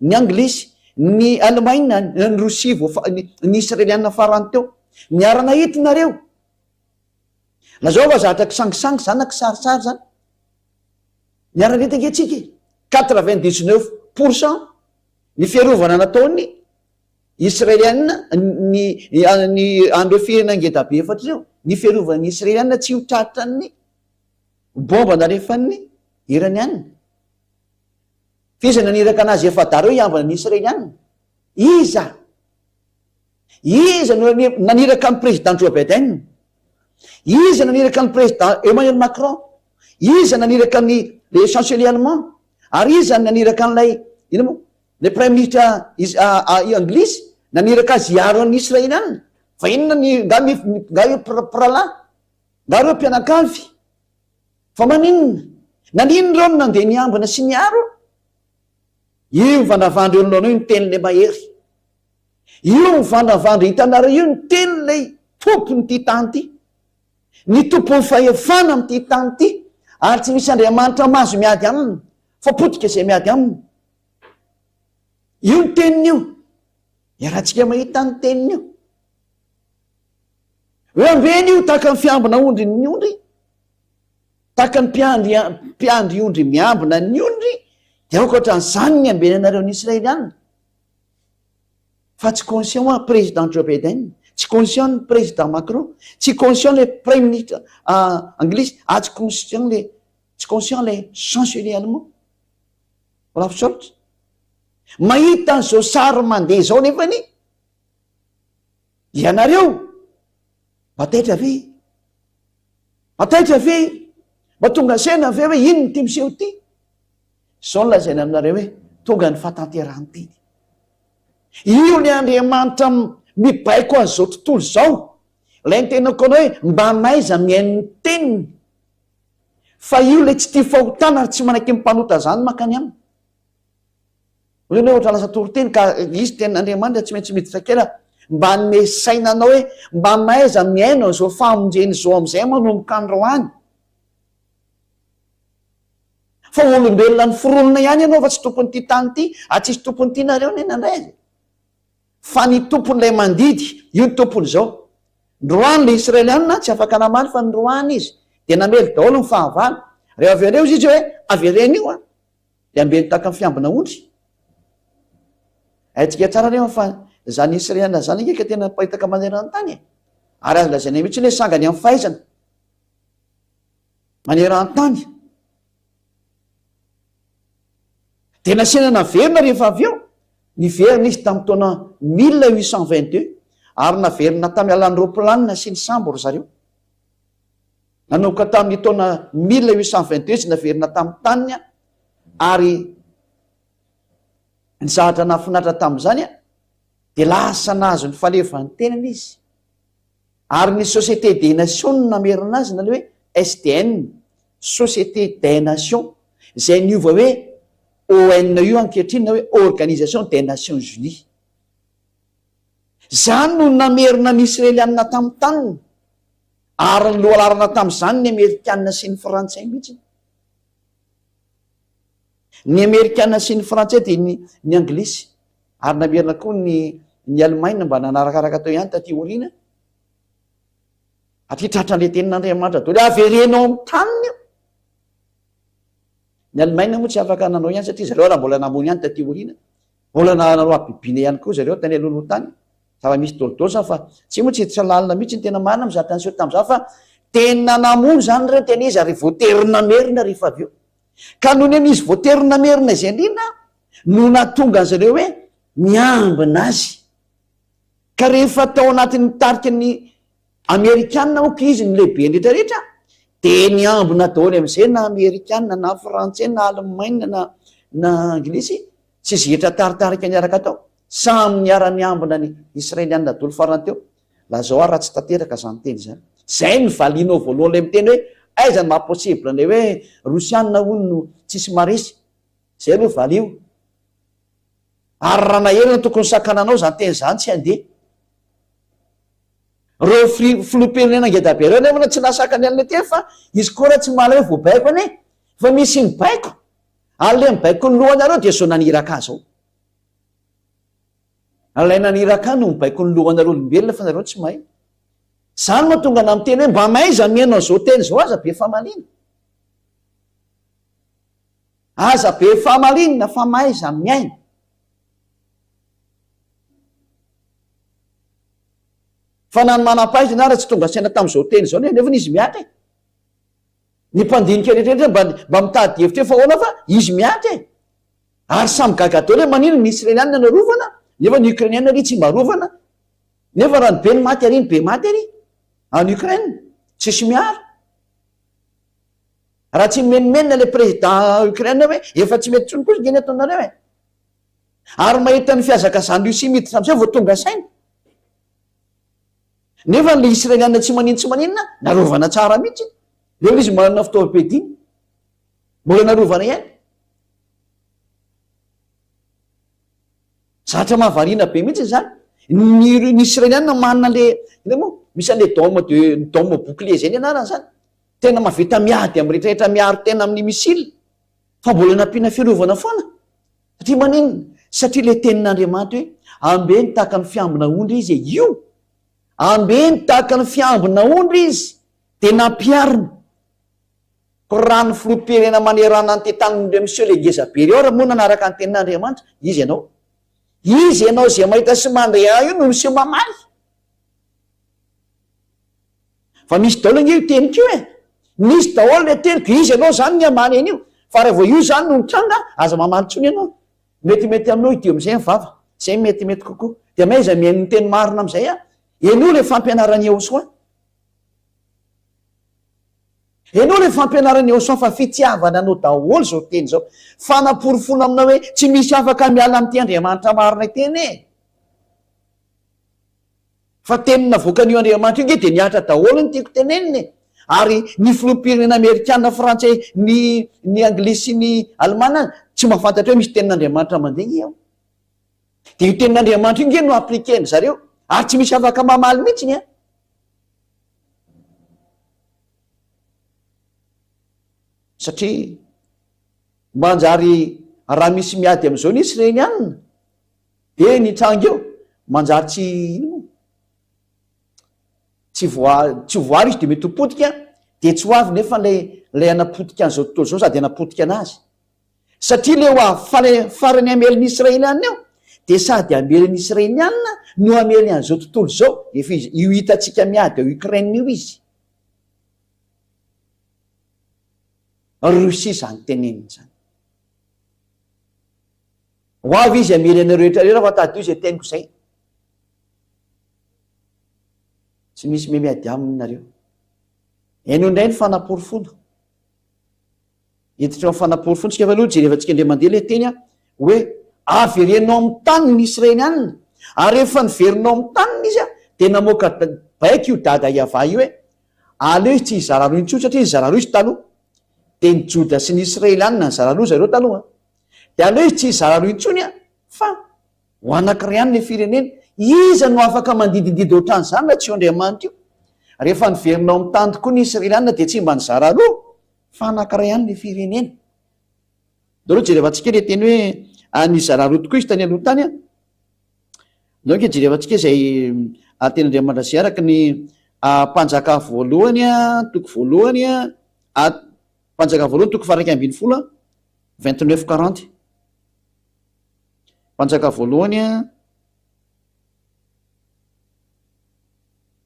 S1: ny Anglisy, ny Alemaina, ny Rosia voafa-, ny Israeliana farany teo. Niara-nahita nareo. Lazao fa zatra kisangisangy zany na kisarisary zany. Niara-nahita ange tsika e. 99% ny fiarovana nataon'ny Israeliana, ny, ny, an'ireo firenena ngedabe efatra ireo, ny fiarovan'ny Israeliana tsy ho tratran'ny Bomba nalefan'ny Iraniana. F'iza naniraka anazy efa-dahy ireo hiambina ny Israeliana? Iza? Iza no naniraka ny président Joe Biden? Iza naniraka ny président Emmanuel Macron? Iza naniraka ny le chancelier allemand? Ary iza naniraka an'ilay ino moa? Le premier ministre anglisy naniraka azy hiaro an'ny Israeliana? Fa inona ny nga nga io mpiralahy? Nga reo mpianakavy? Fa maninona? Naninona ireo no nandeha niambina sy niaro? Io mivandravandra eo anoloanao io ny tenin'ilay mahery. Io mivandravandra hitanareo io ny tenin'ilay tompon'ity tany ity. Ny tompon'ny fahefana amin'ity tany ity. Ary tsy misy Andriamanitra mahazo miady aminy. Fa potika izay miady aminy. Io ny teniny io. Iarahantsika mahita ny teniny io. Hoe ambeno io tahaka ny fiambina ondry ny ondry, tahaka ny mpiandry mpiandry ondry miambina ny ondry, dia aoka ohatran'izany ny ambenanareo ny Israeliana. Fa tsy conscient hoa président Joe Biden, tsy conscient ny président Macron, tsy conscient le premier ministre ah, anglisy, ah, tsy conscient le tsy conscient le chancelier allemand. Olaf Scholz. Mahita an'izao sary mandeha izao nefany Ianareo? Mba taitra ve? Mba taitra ve? Mba tonga saina ve hoe inona ity miseho ity? Izao no lazaina aminareo hoe tonga ny fahatanterahan'ny teny. Io ny Andriamanitra mibaiko an'izao tontolo izao. Ilay nitenako anao hoe mba mahaiza mihaino ny teniny. Fa io ilay tsy tia fahotana ary tsy manaiky ny mpanota izany mankany aminy. Hoe ianao ohatra lasa toriteny ka izy tenin'Andriamanitra tsy maintsy miditra kely aho mba hanome saina anao hoe mba mahaiza mihaino an'izao famonjena izao amin'izay manomboka androany. Fa olombelona noforonina ihany ianao fa tsy tompon'ity tany ity, ary tsisy tompon'ity nareo anie nandray azy. Fa ny tompon'ilay mandidy, io ny tompon'izao. Ndroany le Israelianina tsy afaka namaly fa nroany izy dia namely daholo ny fahavalo. Rehefa avereo izy hoe avereno io an. Dia ambeno tahaka ny fiambina ondry. Haintsika tsara anefa fa izany Israeliana izany ange ka tena miparitaka maneran-tany e. Ary azo lazaina mihitsy hoe sangany amin'ny fahaizana maneran-tany. Dia nasiana naverina rehefa avy eo. Niverina izy tamin'ny taona 1822 ary naverina tamin'ny alalan'ny roaplanina sy ny sambo ry zareo. Nanomboka tamin'ny taona 1822 izy naverina tamin'ny taniny ary ny zavatra nahafinaritra tamin'izany dia lasa nahazo ny fahaleovantenany izy ary ny Société des Nations no namerina azy na le hoe SDN, Société des Nations, izay niova hoe ONU ankehitriny na hoe Organisation des Nations Unies. Izany no namerina ny Israelianina tamin'ny taniny, ary ny lohalaharana tamin'izany ny Amerikanina sy ny Frantsay mihitsy. Ny Amerikanina sy ny Frantsay dia ny ny Anglisy, ary namerina koa ny ny Alemaina mba nanarakaraka teo ihany taty aoriana. Aty tratran'ilay tenin'Andriamanitra daholo, avereno ao amin'ny taniny io. Ny Alemaina moa tsy afaka nanao ihany satria zareo raha mbola namono ihany taty aoriana. Mbola nanao habibiana ihany koa zareo tany alohaloha tany. Zava-misy dolidoly zany fa tsy moa tsy hiditra lalina mihitsy ny tena marina amin'izany tany niseho tamin'izany fa tena namono izany ireo tena izy ary voatery namerina rehefa avy eo. Ka noho ny amin'izy voatery namerina izay indrindra no nahatonga an'izareo hoe miambina azy. Ka rehefa tao anatin'ny tarika ny Amerikana moa izy no lehibe rehetra rehetra dia niambina daholo amin'izay na Amerikana na Frantsay na Alemaina na na Anglisy sy izay hetra taritarika niaraka tao. Samy niara-niambina ny Israelianina daholo farany teo. Lazao aho raha tsy tanteraka izany teny izany. Izay no valianao voalohany ilay miteny hoe aiza no maha possible an'ilay hoe Rosianina hono no tsisy maharesy. Izay aloha valio. Ary raha naherina tokony sakananao izany teny izany tsy handeha. Ireo filoham-pirenena ngeda be ireo anefa tsy nahasakany an'ilay teny fa izy koa raha tsy mahalala hoe voabaiko anie fa misy mibaiko ary ilay mibaiko ny lohanareo dia zao naniraka azy ao. Ilay naniraka ahy no mibaiko ny lohanareo olombelona fa nareo tsy mahay. Izany no tonga ana miteny hoe mba mahaiza mihaino an'izao teny izao aza be famaliana. Aza be famaliana fa mahaiza mihaino. Fa na ny manam-pahaizana ara tsy tonga saina tamin'izao teny izao nefa izy mihatra e. Ny mpandinika rehetra rehetra mba mba mitady hevitra hoe fa ahoana fa izy mihatra e. Ary samy gaga daholo hoe maninona ny Israelianina no arovana nefa ny Ukrainiana ary tsy mba arovana. Nefa raha ny be ny maty ary ny be maty ary any Ukraine tsisy miaro. Raha tsy mimenomenona le président Ukraine hoe efa tsy mety intsony kosa nge ny ataonareo e. Ary mahita ny fihazakazahan'i Russie miditra amin'izay vao tonga saina. Nefa le Israeliana tsy maninona tsy maninona narovana tsara mihitsy. Leo izy manana fitaovam-piadiana. Mbola narovana ihany. Zatra mahavariana be mihitsy izany. Ny ny Israeliana manana le inona moa? Misy an'le dôme de dôme bouclier zay ny anarany zany. Tena mahavita miady amin'ny rehetrarehetra miaro tena amin'ny missile. Fa mbola nampiana fiarovana foana. Satria maninona? Satria ilay tenin'Andriamanitra hoe ambeno tahaka ny fiambina ondry izy e, io! Ambeno tahaka ny fiambina ondry izy, dia nampiharina. Koa raha ny filoham-pirenena manerana an'ity tanin'ireo miseho le ngeza be ireo ary moa nanaraka ny tenin'Andriamanitra, iza ianao? Iza ianao izay mahita sy mandre ahy io no miseho mamaly? Fa misy daholo ange io teniko io e! Misy daholo ilay teniko, iza ianao izany ny hamaly an'io? Fa raha vao io izany no mitranga, aza mamaly intsony ianao. Metimety aminao hidio amin'izay ny vava, izay metimety kokoa. Dia mahaiza mihaino ny teny marina amin'izay an! Henoy ilay fampianaran'i Yehosua. Henoy ilay fampianaran'i Yehosua fa fitiavana anao daholo izao teny izao. Fanaporofoana aminao hoe tsy misy afaka miala amin'ity Andriamanitra marina ity anie e! Fa teny navoakan'io Andriamanitra io nge dia nihatra daholo ny tiako tenenina e! Ary ny filoham-pirenena amerikana, frantsay, ny ny anglisy sy ny alemana tsy mahafantatra hoe misy tenin'Andriamanitra mandeha nge ao. Dia io tenin'Andriamanitra io nge no appliquer-ny zareo ary tsy misy afaka mamaly mihitsiny an! Satria manjary raha misy miady amin'izao ny Israelianina, Be ny tranga eo, manjary tsy ino moa? Tsy voa tsy voaro izy dia mety ho potika, dia tsy ho avy nefa ilay ilay hanapotika an'izao tontolo izao sady hanapotika anazy. Satria ilay ho avy fara farany hamely ny Israelianina eo, dia sady hamely ny Israelianina no hamely an'izao tontolo izao, efa izy io hitantsika miady ao Ukraine io izy. Russie izany teneniny izany. Ho avy izy hamely anareo rehetra rehetra fa tadidio izay teniko izay. Tsy misy me miady aminy nareo. Henoy indray ny fanaporofoana. Hiditra eo amin'ny fanaporofoana tsika fa aloha jerevantsika indray mandeha ilay teny hoe avereno amin'ny taniny ny Israelianina. Ary rehefa niverina ao amin'ny taniny izy dia namoaka baiko io dada Yavah io hoe aleo izy tsy hizara roa intsony satria nizara roa izy taloha. Dia ny Joda sy ny Israelianina nizara roa zareo taloha. Dia aleo izy tsy hizara roa intsony an, fa Ho anankiray ihany ilay firenena. Iza no afaka mandidindidy ohatran'izany raha tsy io Andriamanitra io? Rehefa niverina ao amin'ny tany tokoa ny Israelianina dia tsy mba nizara roa fa anankiray ihany ilay firenena. Ndao aloha jerevantsika ilay teny hoe nizara roa tokoa izy tany aloha tany an. Ndao ange jerevantsika izay tenin'Andriamanitra izay araka ny Mpanjaka voalohany toko voalohany Mpanjaka voalohany toko faha 11 29 40. Mpanjaka voalohany a,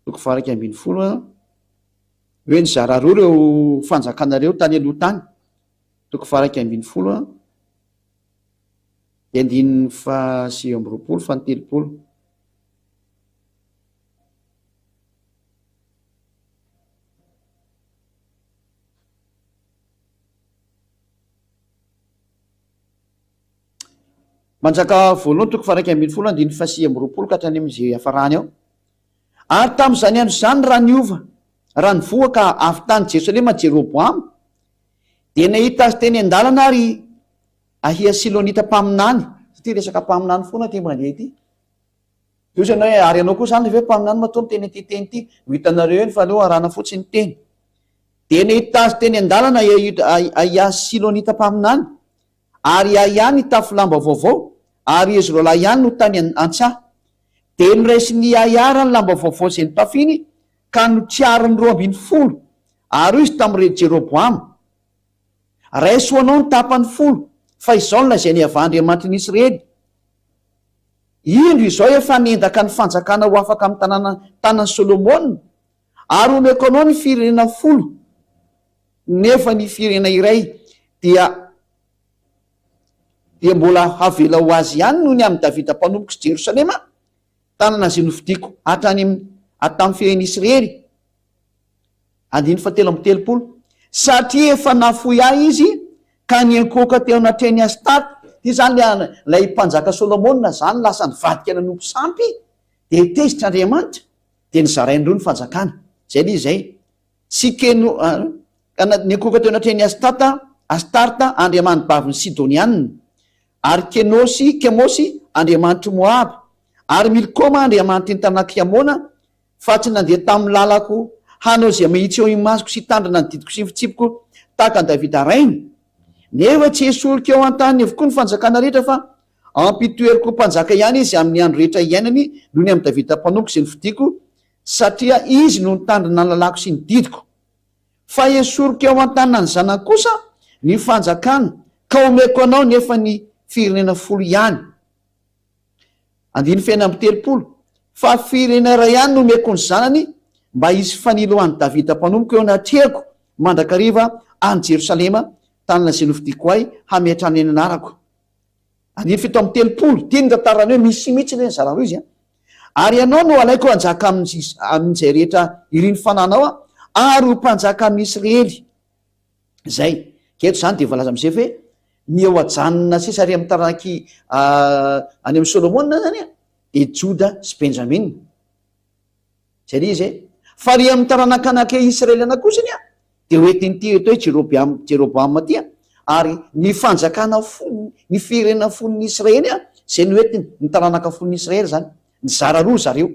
S1: toko faha 11 a, hoe nizara roa ireo fanjakana ireo tany aloha tany, toko faha 11 a, dia andininy faha 29 faha 30. Manjaka voalohany toko faha 11 andininy faha 29 ka hatrany amin'izay hiafarany ao. Ary tamin'izany andro izany raha niova, raha nivoaka avy tany Jerosalema Jeroboama, dia nahita azy teny an-dalana ary Ahia Silonita mpaminany, satria resaka mpaminany foana ity mandeha ity. Dia hoy ianao hoe, ary ianao koa izany ve mpaminany matoa miteny ity teny ity? Ho hitanareo eny fa aleo arahana fotsiny ny teny. Dia nahita azy teny an-dalana Ahia Silonita mpaminany, Ary Ahia nitafy lamba vaovao, ary izy roalahy ihany no tany an-tsaha. Dia noraisin'i Ahia ny lamba vaovao izay notafiny, ka notriariny 12. Ary hoy izy tamin'i Jeroboama, Raiso ho anao ny tapany folo, fa izao no lazain'i Yavah Andriamanitry ny Israely, Indro izao efa nendaka ny fanjakana ho afaka amin'ny tanàna tanan'i Solomona, ary homeko anao ny firenena folo, nefa ny firenena iray dia dia mbola havela ho azy ihany noho ny amin'i Davida mpanompoko sy Jerosalema, tanana izay nofidiko hatrany amin'ny tamin'ny firenen'i Israely. Andininy fahatelo amby telopolo. Satria efa nafoy ahy izy ka niankohoka teo anatrehan'i Astarte. Ity izany ilay ilay mpanjaka Solomona izany lasa nivadika nanompo sampy, dia tezitra Andriamanitra, dia nozarainy roa ny fanjakana. Izay ilay izy izay. Sy Keno, ka niankohoka teo anatrehan'i Astata, Astarta, andriamanibavin'ny Sidonianina, ary Kenosy, Kemosy, andriamanitr'i Moaba, ary Milkoma, andriamanitry ny tanàk'i Amona, fa tsy nandeha tamin'ny lalako hanao izay mahitsy eo imasoko sy hitandrina ny didiko sy ny fitsipiko tahaka an'i Davida rainy. Nefa tsy hesoriko eo an-taniny avokoa ny fanjakana rehetra, fa hampitoeriko ho mpanjaka ihany izy amin'ny andro rehetra iainany noho ny amin'i Davida mpanompoko izay nofidiko, satria izy no nitandrina ny lalàko sy ny didiko. Fa hesoriko eo an-tanan'ny zanany kosa ny fanjakana, ka homeko anao nefa ny firenena folo ihany. Andininy fahenina amby telopolo, Fa firenena iray ihany no homeko ny zanany, mba hisy fanilo ho an'i Davida mpanompoko eo anatrehako mandrakariva any Jerosalema, tanana izay nofidiko ahy hametrahana ny anarako. Andininy 37, ity ny tantarany hoe misy mihitsy anie ny zara roa izy an. Ary ianao no halaiko hanjaka amin'izay rehetra irin'ny fananao aho, ary ho mpanjaka amin'i Israely. Izay. Ka eto izany dia voalaza amin'izay hoe ny eo ajanona sisa ary amin'ny taranak'i any amin'i Solomona izany an, dia Joda sy Benjamina. Izay ilay izy e. Fa ary amin'ny taranak'anak'i Israeliana kosa anie dia ho entin'ity atao hoe Jerobeam, Jeroboama ity ary ny fanjakana fony, ny firenena fon'ny Israely izay no entiny, ny taranaka fon'ny Israely izany. Nizara roa zareo.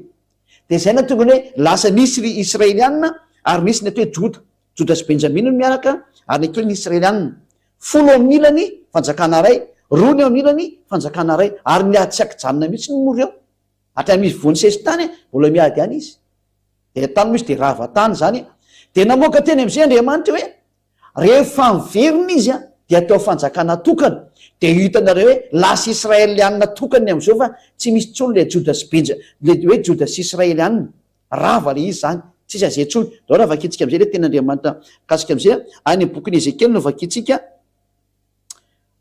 S1: Dia izay nahatonga ny hoe lasa nisy ry Israeliana ary nisy ny atao hoe Joda. Joda sy Benjamina no miaraka ary ny atao hoe ny Israeliana. Folo ao amin'ny ilany, fanjakana iray, roa ny ao amin'ny ilany, fanjakana iray. Ary miady tsy an-kijanona mihitsy moa ireo. Hatramin'izy voa nisesy tany, mbola miady ihany izy. Dia tany moa izy dia rava tany izany. Dia namoaka teny amin'izay Andriamanitra hoe, rehefa miverina izy dia atao fanjakana tokana. Dia hitanareo hoe lasa Israelianina tokana ny amin'izao fa tsy misy intsony ilay Joda sy Benja, ilay hoe Joda sy Israelianina. Rava ilay izy izany. Tsisy an'izay intsony. Ndao raha vakintsika amin'izay ilay tenin'Andriamanitra mikasika amin'izay. Any amin'ny bokin'i Ezekiela no vakintsika.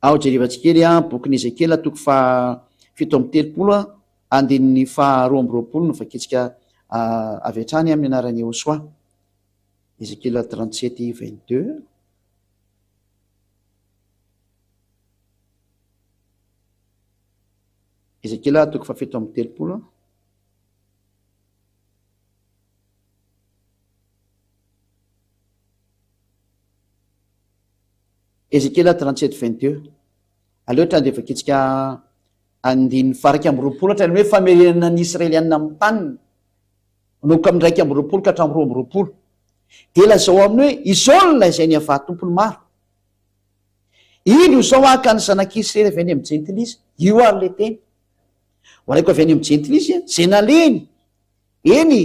S1: Ao jerevantsika kely an, bokin'i Ezekiela toko faha 37 andininy faha 22 no vakintsika avy hatrany amin'ny anaran'i Yehosua. Ezekiela 37 22. Ezekiela toko faha 37. Ezekiela 37 22. Aleo hatrany dia vakintsika. Andininy faha 21 hatrany hoe famerenana ny Israelianina amin'ny taniny, manomboka amin'ny 21 ka hatramin'ny 22. Dia lazao aminy hoe, Izao no lazain'i Yavah Tompon'ny maro, Indro izao haka ny zanak'Israely avy any amin'ny jentilisa, io ary ilay teny, ho alaiko avy any amin'ny jentilisa, izay nalehiny, eny,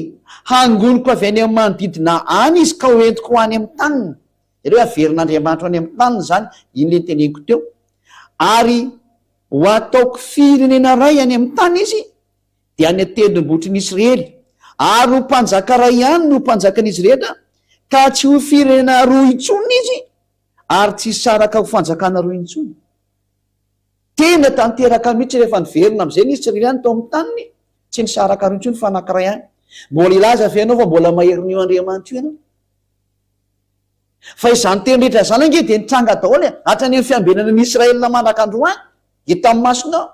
S1: hangoniko avy any amin'ny manodidina any izy ka ho entiko ho any amin'ny taniny. Jereo hoe averin'Andriamanitra any amin'ny taniny izany, iny ilay noteneniko teo. Ary ho ataoko firenena iray any amin'ny tany izy, dia any an-tendrombohitry ny Israely. Ary ho mpanjaka iray ihany no ho mpanjakan'izy rehetra, ka tsy ho firenena roa intsony izy, ary tsy hisaraka ho fanjakana roa intsony. Tena tanteraka mihitsy rehefa niverina amin'izay ny Israeliana tao amin'ny taniny, tsy nisaraka roa intsony fa anankiray ihany. Mbola hilaza ve ianao fa mbola maherin'io Andriamanitra io ianao? Fa izany teny rehetra izany ange dia nitranga daholo e, hatrany amin'ny fiambenana ny Israel mandraka androany, hita amin'ny masonao.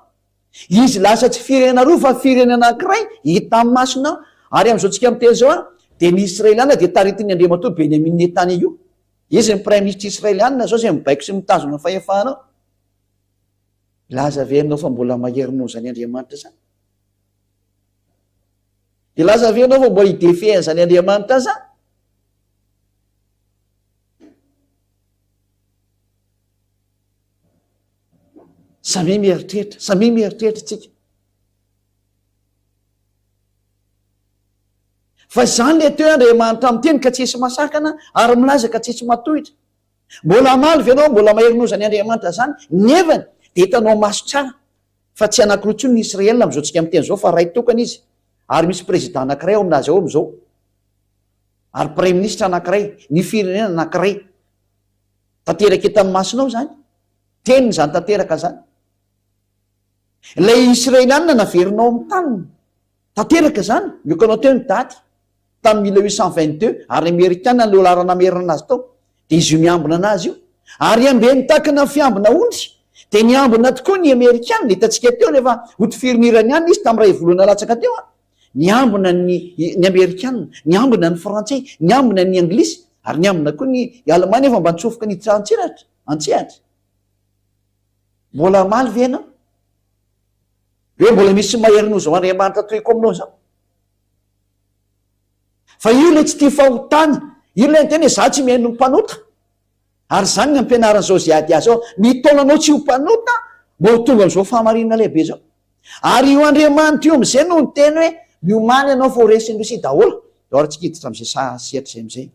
S1: Izy lasa tsy firenena roa fa firenena anankiray, hita amin'ny masonao. Ary amin'izao tsika miteny izao an, dia ny Israeliana dia taritin'ny Andriamatoa Benjamin Netanyahu. Izy ny Praiminisitra Israeliana izao izay mibaiko sy mitazona ny fahefana ao. Hilaza ve ianao fa mbola mahery noho izany Andriamanitra izany? Hilaza ve ianao fa mbola hi-défier an'izany Andriamanitra izany? Samia mieritreritra, samia mieritreritra tsika. Fa izany le teo Andriamanitra miteny ka tsisy masakana ary milaza ka tsisy matohitra. Mbola hamaly ve ianao mbola mahery noho izany Andriamanitra izany? Nefany dia hitanao maso tsara fa tsy anankiroa intsony ny Israel amin'izao tsika miteny izao fa ray tokana izy ary misy président anankiray ao aminazy ao amin'izao. Ary praiminisitra anankiray, ny firenena anankiray. Tanteraka hitan'ny masonao izany. Teniny izany tanteraka izany. Ilay Israelianina naverinao amin'ny taniny. Tanteraka izany. Miokanao teo ny daty. Tamin'ny 1822, ary ny Amerikana no laharana namerina azy tao. Dia izy io miambina anazy io. Ary ambeny takina fiambina ondry. Dia niambina tokoa ny Amerikana. Hitantsika teo rehefa hotifirin'ny Iraniana izy tamin'ny iray volana latsaka teo. Niambina ny ny Amerikana, niambina ny Frantsay, niambina ny Anglisy, ary niambina koa ny Alemana efa mba nitsofoka niditra an-tsiratra, an-tsehatra. Mbola hamaly ve ianao? Hoe mbola misy mahery noho izao Andriamanitra tohiko aminao izao? Fa io ilay tsy tia fahotana, io ilay niteny hoe za tsy mihaino ny mpanota. Ary izany ny ampianaran'izao izay ady azy ao, mitaona anao tsy ho mpanota mba ho tonga amin'izao fahamarinana lehibe izao. Ary io Andriamanitra io amin'izay no niteny hoe miomàna ianao fa ho resin'i Rosia daholo. Daholo ary tsika hiditra amin'izay saha sehatra izay amin'izay.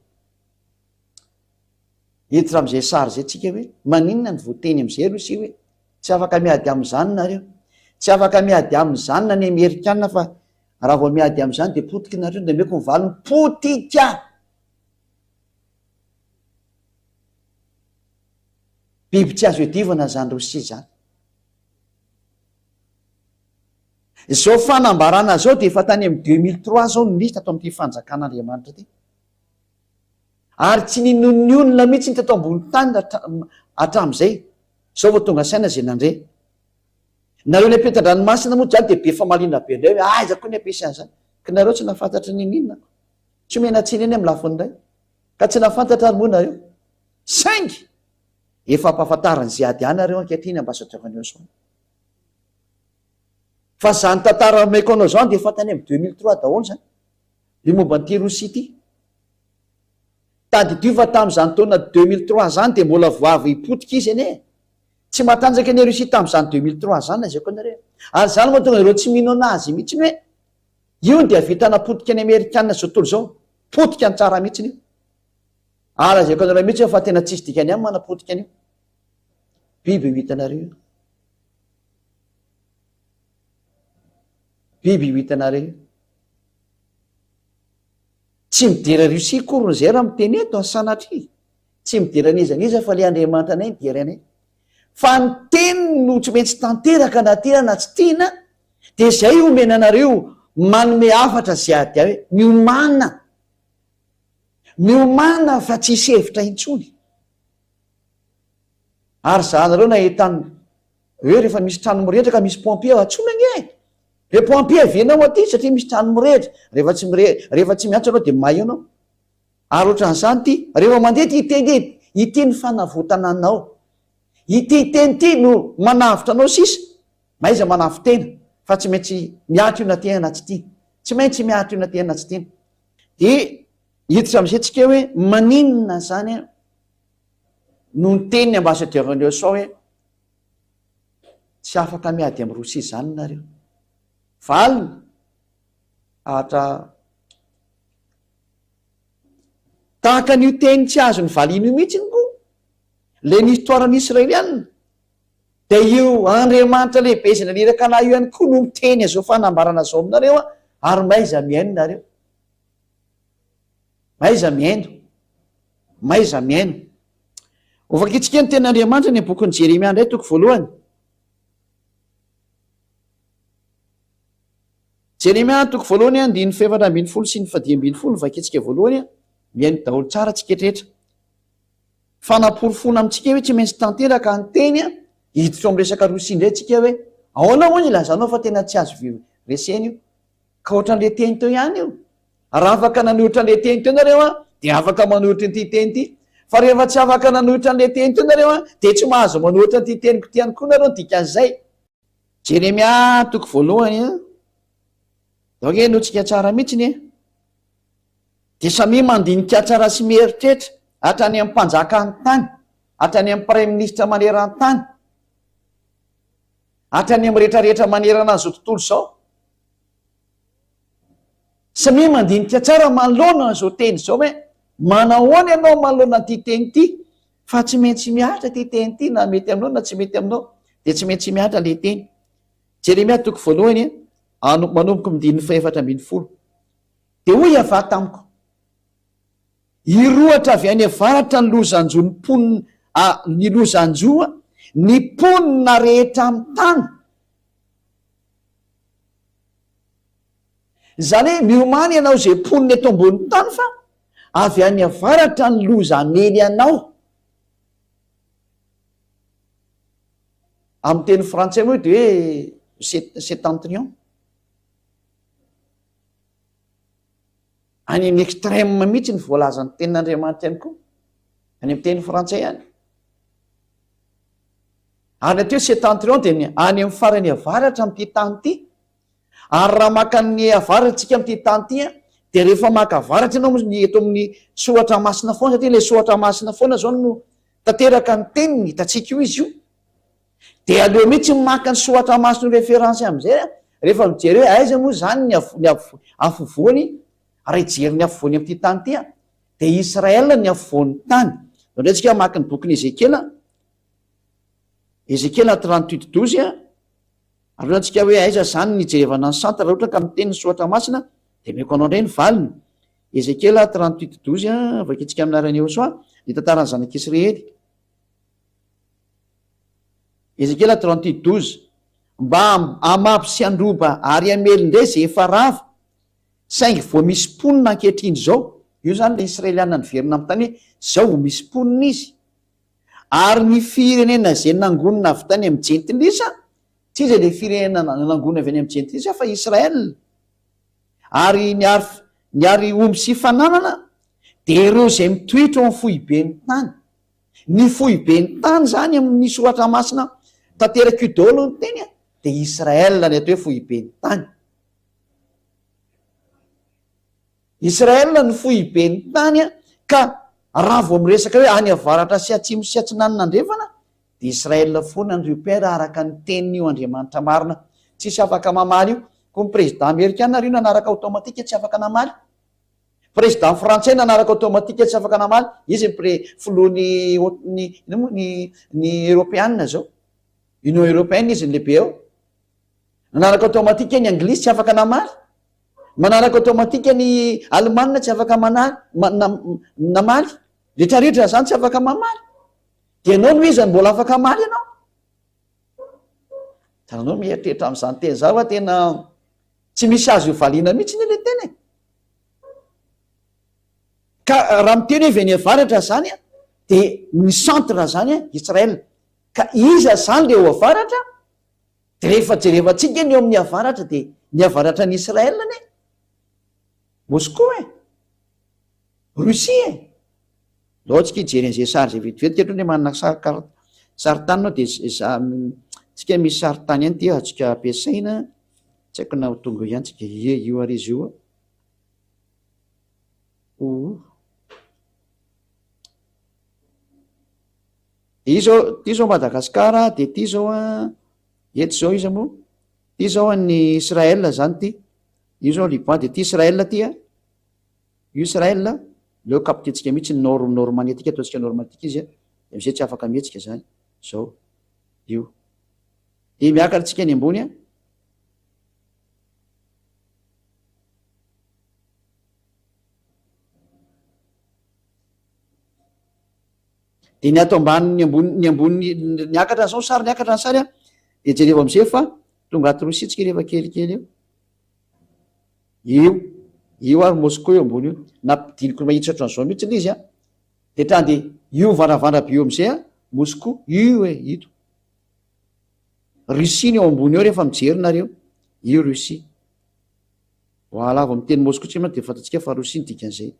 S1: Hiditra amin'izay sary izay tsika hoe maninona no voateny amin'izay Rosia hoe tsy afaka miady amin'izany nareo. Tsy afaka miady amin'izany na ny Amerikana fa raha vao miady amin'izany dia potika nareo, dia omeko ny valiny potika. Biby tsy azo iadivana izany Rosia izany. Izao fanambarana izao dia efa tany amin'ny 2003 izao no nisy tato amin'ity fanjakan'Andriamanitra ity. Ary tsy ninoan'ny olona mihitsy ny teto ambony tany hatramin'izay. Izao vao tonga saina izay nandre. Nareo ny ampitan-dranomasina moa izany dia be famaliana be indray hoe aiza koa ny ampiasy an'izany. Ka nareo tsy nahafantatra n'inon'inona. Tsy omena tsiny eny amin'ny lafiny iray. Ka tsy nahafantatra ary moa nareo. Saingy efa ampahafantarin'i Ziad ihany nareo ankehitriny ambassadeur an'i Osman. Fa izany tantara omeko anao izany dia efa tany amin'ny 2003 daholo izany. Ny momba an'ity Rosia ity. Tadidio fa tamin'izany taona 2003 izany dia mbola vao avy potika izy anie. Tsy matanjaka anie Russie tamin'izany 2003 izany lazaiko anareo. Ary izany no mahatonga ireo tsy mino anazy mihitsy hoe io dia vita napotika ny Amerikana izao tontolo izao. Potika ny tsara mihitsy io. Ary lazaiko anareo mihitsy fa tena tsisy dikany aminy manapotika an'io. Biby io hitanareo io. Biby io hitanareo io. Tsy midera Russie akory ny zay raha miteny eto an, sanatria. Tsy midera an'iza n'iza fa le Andriamanitra anay midera anay. Fa ny teniny no tsy maintsy tanteraka na tiana na tsy tiana, dia zay omena anareo manome hafatra zay ady ahy hoe miomàna. Miomàna fa tsy hisy hevitra intsony. Ary zahanareo nahita ny hoe rehefa misy trano mirehitra ka misy pompier antsoina ange e! Re pompier avianao aty satria misy trano mirehitra, rehefa tsy mire rehefa tsy miantso ianao dia may eo anao. Ary ohatran'izany ity, rehefa mandeha ity teny ity, ity ny fanavotana anao. Ity teny ity no manavotra anao sisa. Mahaiza manavo-tena fa tsy maintsy mihatra io na tiana na tsy tiana. Tsy maintsy mihatra io na tiana na tsy tiana. Dia hiditra amin'izay tsika hoe maninona izany no niteny ny ambassadeur-n'i USA hoe tsy afaka miady amin'i Rosia izany nareo. Valiny, Atra tahaka an'io teny tsy azony valiana io mihitsy koa le ny histoire-n'ny Israeliana. Dia io Andriamanitra lehibe izay naniraka anah io ihany koa no miteny an'izao fanambarana izao aminareo an, ary mahaiza mihaino nareo. Mahaiza mihaino. Mahaiza mihaino. Hovakintsika ny tenin'Andriamanitra ny bokin'i Jeremia indray toko voalohany. Jeremia toko voalohany andininy faha-14 sy ny faha-15 vakintsika voalohany, mihaino daholo tsara tsika rehetra. Fanaporofoana amintsika hoe tsy maintsy tanteraka ny teny an, hiditra ao amin'ny resaka Rosia indray tsika hoe ahoana moa ny ilazanao fa tena tsy azo resena io? Ka ohatran'ilay teny teo ihany io. Raha afaka nanohitra an'ilay teny teo nareo an, dia afaka manohitra an'ity teny ity. Fa rehefa tsy afaka nanohitra an'ilay teny teo nareo an, dia tsy mahazo manohitra an'ity teniko ity ihany koa nareo ny dikan'izay. Jeremia toko voalohany an, donc henotsika tsara mihitsy e. Dia samia mandinika tsara sy mieritreritra hatrany amin'ny mpanjakan'ny tany, hatrany amin'ny praiminisitra maneran-tany, hatrany amin'ny rehetrarehetra manerana an'izao tontolo izao. Samia mandinika tsara manoloana an'izao teny izao hoe manahoana ianao manoloana an'ity teny ity fa tsy maintsy mihatra ity teny ity na mety aminao na tsy mety aminao dia tsy maintsy mihatra ilay teny. Jeremia toko voalohany, manomboka amin'ny andininy fahefatra 18. Dia hoy Yavah tamiko, Hirohotra avy any avaratra ny loza-hanjo ny mponina, a, ny loza-hanjo ny mponina rehetra amin'ny tany. Izany hoe miomàna ianao izay mponina eto ambonin'ny tany fa avy any avaratra ny loza hamely anao. Amin'ny teny frantsay moa dia hoe septentrion. Any amin'ny extrême mihitsy ny voalazan'ny tenin'Andriamanitra ihany koa, any amin'ny teny frantsay any. Ary ny atao hoe septentrion dia ny any amin'ny farany avaratra amin'ity tany ity. Ary raha maka ny avaratra tsika amin'ity tany ity, dia rehefa maka avaratra ianao ny eto amin'ny soratra masina foana, satria ilay soratra masina foana izao no tanteraka ny teniny, hitantsika io izy io. Dia aleo mihitsy maka ny soratra masina ho référence amin'izay a, rehefa mijery hoe aiza moa izany ny ny afovoany, raha hijery ny afovoany amin'ity tany ity a, dia Israël ny afovoan'ny tany. Izao indray tsika maka ny bokin'i Ezekiela, Ezekiela 38 12 a, aloha antsika hoe aiza izany ny hijerevana ny centre raha ohatra ka miteny ny soratra masina, dia omeko anao indray ny valiny. Ezekiela 38 12 a, vakintsika amin'ny anaran'i Yehosua, ny tantaran'ny zanak'Israely. Ezekiela 38 12, Mba hamabo sy handroba ary hamely indray izay efa rava, saingy vao misy mponina ankehitriny izao. Io izany ilay Israeliana niverina amin'ny tany hoe izao vao misy mponina izy. Ary ny firenena izay nangonina avy tany amin'ny Jentilisa, tsy iza ilay firenena nangonina avy any amin'ny Jentilisa fa Israel. Ary ny ary ny ary omby sy fananana dia ireo izay mitoetra ao amin'ny foiben'ny tany. Ny foiben'ny tany izany amin'ny soratra masina tanteraka io daholo ny teny dia Israel ny atao hoe foiben'ny tany. Israel ny foiben'ny tany ka raha vao miresaka hoe any avaratra sy atsimo sy atsinanana andrefana dia Israel foana ny repère araka ny tenin'io Andriamanitra marina. Tsisy afaka mamaly io. Koa ny président amerikana ary io nanaraka automatique tsy afaka namaly. Président frantsay nanaraka automatique tsy afaka namaly, izy ny pré filoha ny ny inona moa ny ny europeana zao, union européenne izy ny lehibe ao, nanaraka automatique ny anglisy tsy afaka namaly, manaraka automatique ny alemana tsy afaka manaly namaly, retraretra zany tsy afaka mamaly, de ianao no iza no mbola afaka hamaly ianao? Tananao mieritreritra amin'izany teny zany fa tena tsy misy azo ivaliana mihitsy anie le teny e. Ka raha miteny hoe avy any avaratra zany a, de ny centre zany a Israël. Ka iza zany le ao avaratra? De rehefa jerevantsika ny eo amin'ny avaratra de ny avaratra an'i Israël anie. Moscou e. Russie e. Ndao tsika hijery an'izay sary izay vetivety, ohatra hoe manana sary carte, sary tany ianao dia za. Tsika misy sarintany ihany ity azontsika ampiasaina, tsy haiko na ho tonga eo ihany tsika, ie io ary izy io a. Oh. De io zao, ty zao Madagasikara, de ty zao a, eto zao iza moa? Ty zao an'ny Israël zany ty, io zao Liban, de ty Israël ty a, io Israël, aleo capter-tsika mihitsy ny nord, nord magnétique, ataontsika nord magnétique izy a, de am'zay tsy afaka mihetsika zany, zao, io. De miakatra tsika any ambony a. De ny ato ambanin'ny ambony, ny ambony, niakatra zao ny sary, niakatra ny sary a, de jerevo am'zay fa tonga ato Rosia tsika rehefa kelikely eo. Io, io ary Moscou eo ambony io, nampidiniko mahitsy ohatran'izao mihitsy le izy a, de hatrany de io mivandravandrana be io am'zay a, Moscou, io e, ito. Russie ny eo ambony eo rehefa mijery nareo, io Russie. Voilà, vao miteny Moscou tsika mantsy de fantatsika fa Russie ny dikan'izay.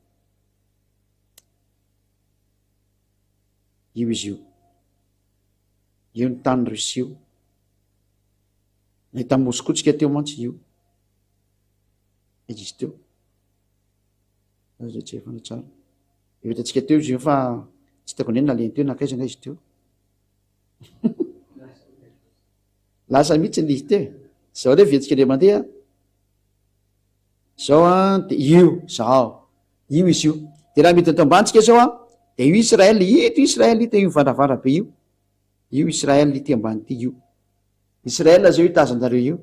S1: Io izy io. Io ny tany Russie io. Nahita Moscou tsika teo mantsy io. Aiza izy teo? Aza tsy efa tsara. Io hitantsika teo izy io fa tsy hitako indray nalehany teo nankaiza nga izy teo. Lasa mihitsy ny izy teo. Zao re vetsika indray mandeha. Zao an, de io, zao. Io izy io. De raha midina eto ambany tsika zao an, de io Israël, ito Israël ito, io mivandravandra be io. Io Israël ity ambany ity io. Israël zao io tazanareo io.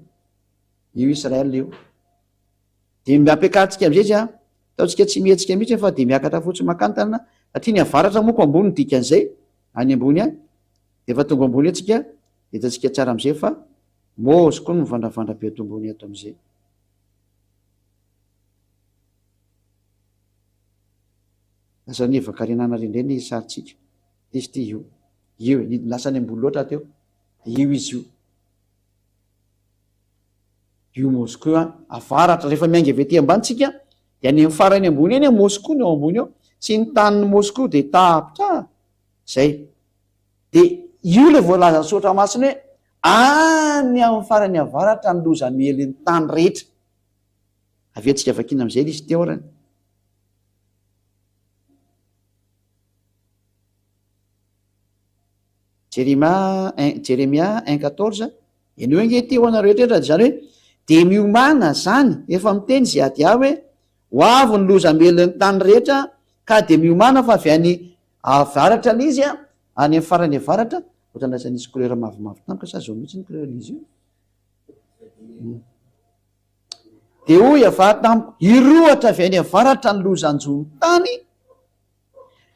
S1: Io Israël io. De mba ampiakarintsika amizay izy an, ataontsika tsy mihetsika mihitsy fa de miakatra fotsiny mankany tanana, satria ny avaratra monko ambony ny dikan'izay, any ambony any. De efa tonga ambony eo tsika, de hitantsika tsara amizay fa môzy koa ny mivandravandra be ato ambony ato amizay. Lasa nievaka renana re indray ny sarintsika. Izy ity io. Io e, lasa any ambony loatra teo. Io izy io. Io Moscou an, avaratra, rehefa miainga avy aty ambany tsika, dia any amin'ny farany ambony eny Moscou ny ao ambony ao. Tsy ny tanin'i Moscou dia tapitra. Zay. Dia io ilay voalazan'ny soratra masina hoe any amin'ny farany avaratra ny loza miely ny tany rehetra. Avy etsika vakiana amin'izay ilay izy teo arany. Jeremia un, Jeremia un quatorze, henoy ange ity ho anareo rehetra izany hoe dia miomàna izany, efa miteny izay ady ahy hoe ho avy ny loza miely ny tany rehetra ka dia miomàna fa avy any avaratra ilay izy an, any amin'ny farany avaratra, ohatran'ny lasa nisy couleur mavomavo tampoka sa zao mihitsy ny couleur an'izy io? Dia hoy Yavah tamiko, Hirohatra avy any avaratra ny loza hanjo ny tany,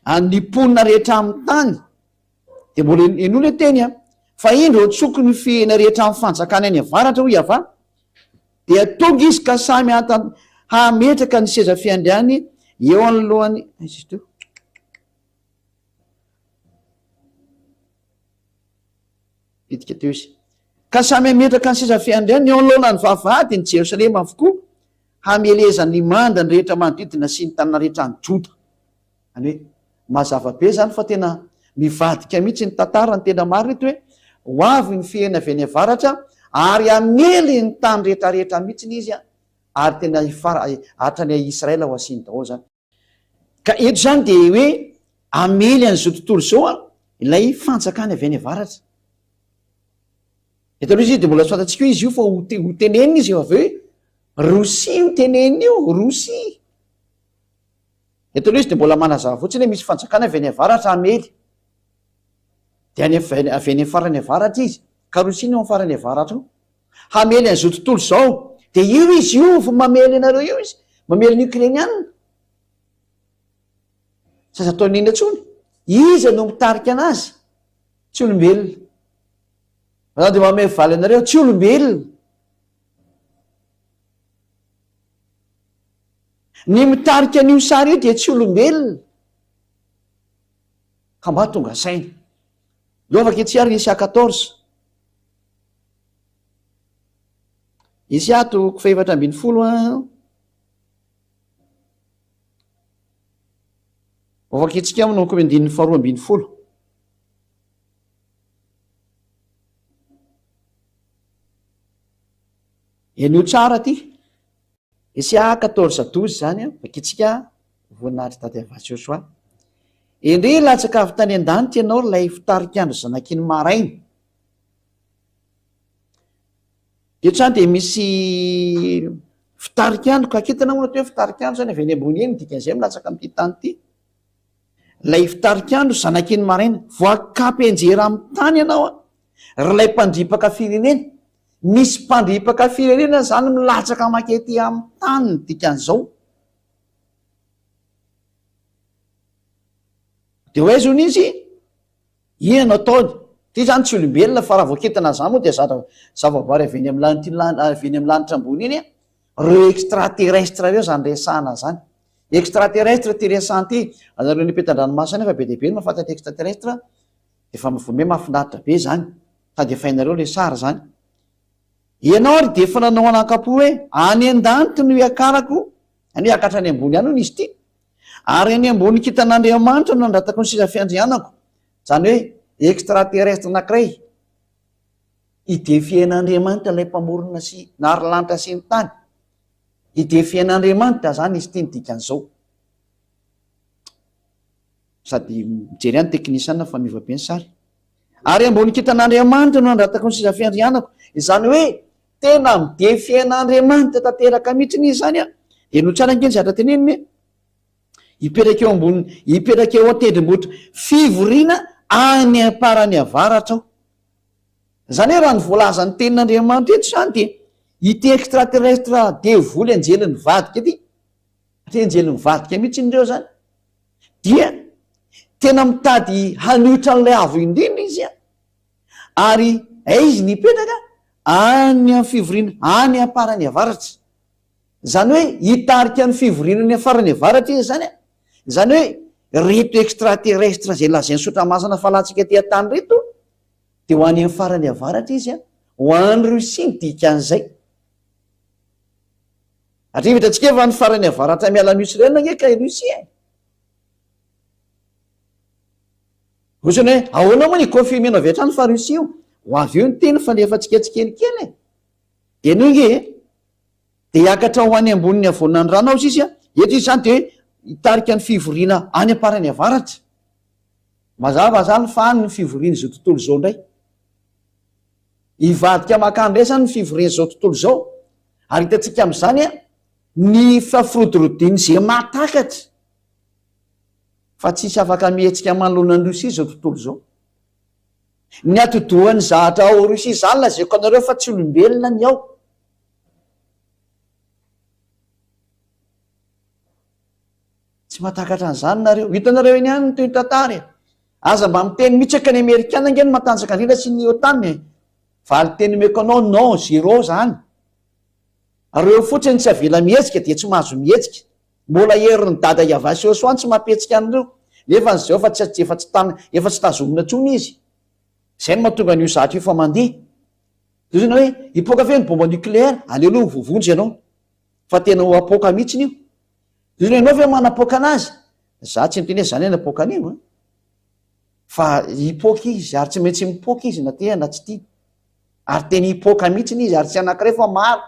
S1: any ny mponina rehetra amin'ny tany. Dia mbola henoy ilay teny an, fa indro antsoiko ny fihena rehetra amin'ny fanjakana any avaratra, hoy Yavah. Dia tonga izy ka samy hametraka ny seza fiandriany eo anoloan'ny, aiza izy teo? Bitika teo izy. Ka samy hametraka ny seza fiandrianany eo anoloan'ny vavahady ny Jerosalema avokoa, hamelezany ny manda ny rehetra manodidina sy ny tanàna rehetra any Joda. Izany hoe, mazava be izany fa tena mivadika mihitsy ny tantara, ny tena marina eto hoe, ho avy ny fihena avy any avaratra ary hamely ny tany rehetra rehetra mihitsy izy, ary tena hifara, hatrany Israel ho asiany daholo izany. Ka eto izany dia hoe hamely an'izao tontolo izao an, ilay fanjakana avy any avaratra. Eto aloha izy dia mbola tsy fantatsika hoe izy io fa ho te-, ho tenenina izy avy eo hoe Rosia io tenenina io, Rosia. Eto aloha izy dia mbola manazava fotsiny hoe misy fanjakana avy any avaratra hamely. Dia any avy any avy any farany avaratra izy. Ka Rosia no amin'ny farany avaratra ao. Hamely an'izao tontolo izao. Dia io izy io vao mamely anareo io izy. Mamely ny Ukrainiana. Tsy azo atao n'inona intsony. Iza no mitarika anazy? Tsy olombelona. Raha dia mamehy valy anareo, tsy olombelona. Ny mitarika an'io sary io dia tsy olombelona. Ka mba tonga saina. Lovaka etsy ary Isa 14. Isa toko fahefatra ambin'ny folo an. Hovakintsika manomboka amin'ny andininy faharoa ambin'ny folo. Henoy tsara ity. Esia quatorze douze izany an, vakintsika voninahitry Dada Yavah Joshua. Endrey latsaka avy tany an-danitra ianao ry ilay fitarik'andro zanaky ny maraina. Eto izany dia misy fitarik'andro ka kintana moa no atao hoe fitarik'andro izany avy any ambony eny ny dikan'izay milatsaka amin'ity tany ity. Ilay fitarik'andro zanaky ny maraina, voakapy anjera amin'ny tany ianao an, ry ilay mpandripaka firenena. Misy mpandripaka firenena izany milatsaka mankety amin'ny tany ny dikan'izao. Dia ho aiza hono izy? Inona no ataony? Ity izany tsy olombelona fa raha vao kintana izany moa dia zatra zavaboary avy eny amin'ny lanitra iny avy eny amin'ny lanitra ambony iny an, ireo extraterrestre ireo izany resahana izany. Extraterrestre ity resahana ity, anareo any ampitan-dranomasina any efa be dia be ny mahafantatra extraterrestre, efa vao miha mahafinaritra be izany, sady efa hainareo ilay sary izany. Ianao ary dia efa nanao an'ankampo hoe, any an-danitra no hiakarako, izany hoe hiakatra any ambony any hono izy ity, Ary any ambony kintan'Andriamanitra no nandratako ny seza fiandrianako, izany hoe extraterrestre anankiray, hi-defier-n'Andriamanitra ilay Mpamorona sy nary lanitra sy ny tany. Hi-defier-n'Andriamanitra izany izy ity ny dikan'izao. Sady mijery ihany teknisiana fa miova be ny sary. Ary ambony kintan'Andriamanitra no nandratako ny seza fiandrianako, izany hoe Tena mi-defier an'Andriamanitra tanteraka mihitsy izy izany an! Dia no tsara ange ny zavatra teneniny e! Hipetraka eo ambony, hipetraka eo an-tendrombohitra fivoriana any am-parany avaratra aho. Izany hoe raha ny voalazan'ny tenin'Andriamanitra eto izany dia ity extraterrestre devoly anjely nivadika ity, satria anjely nivadika mihitsy ireo izany, dia tena mitady hanohitra an'ilay Avo Indrindra izy an! Ary aiza izy no hipetraka? Any amin'ny fivoriana any am-parany avaratra. Izany hoe hitarika ny fivoriana any am-farany avaratra izy izany an. Izany hoe ireto extraterrestre izay lazain'ny Soratra Masina fa latsaka ety an-tany ireto dia ho any amin'ny farany avaratra izy an. Ho any Russie ny dikan'izay. Satria hitantsika fa ny farany avaratra miala an'i Israël ange ka i Russie e. Ohatrany hoe ahoana moa ny confirmer-nao avy hatrany fa Russie io? Ho avy eo ny teny fa alefantsika tsikelikely e! Dia henoy nge e! Dia hiakatra ho any ambonin'ny havoanan'ny rano ao sisa, eto izy izany dia hoe hitarika ny fivoriana any am-parany avaratra. Mazava izany fa any ny fivorian'izao tontolo izao indray. Hivadika mankany indray izany ny fivorian'izao tontolo izao. Ary hitantsika amin'izany ny fafirodirodian'izay mahatakatra. Fa tsisy afaka mihetsika manoloana an'i Russie izao tontolo izao. Ny atidohan'ny zahatra ao Russie izany lazaiko anareo fa tsy olombelona ny ao. Tsy mahatakatra an'izany nareo. Hitanareo eny ihany ny toy ny tantara e. Aza mba miteny mihitsy ka ny Amerikana ange no matanjaka indrindra sy ny OTAN e. Valin-teny omeko anao non, zéro zany. Reo fotsiny tsy avela mihetsika dia tsy mahazo mihetsika. Mbola herin'i dada Yavah sy Josoa tsy mampihetsika an'ireo. Nefa ny zao efa tsy efa tsy tana efa tsy tazomina intsony izy. Izay no mahatonga an'io zatra io fa mandeha. Dia ohatrany hoe hipoaka ve ny bomba nucléaire? Aleo aloha ho voavonjy ianao. Fa tena ho apoaka mihitsiny io. Dia ohatrany ianao ve manapoaka anazy? Za tsy miteny hoe za anie napoaka an'io an. Fa hipoaka izy ary tsy maintsy mipoaka izy na tia na tsy tia. Ary tena hipoaka mihitsiny izy ary tsy anankiray fa maro.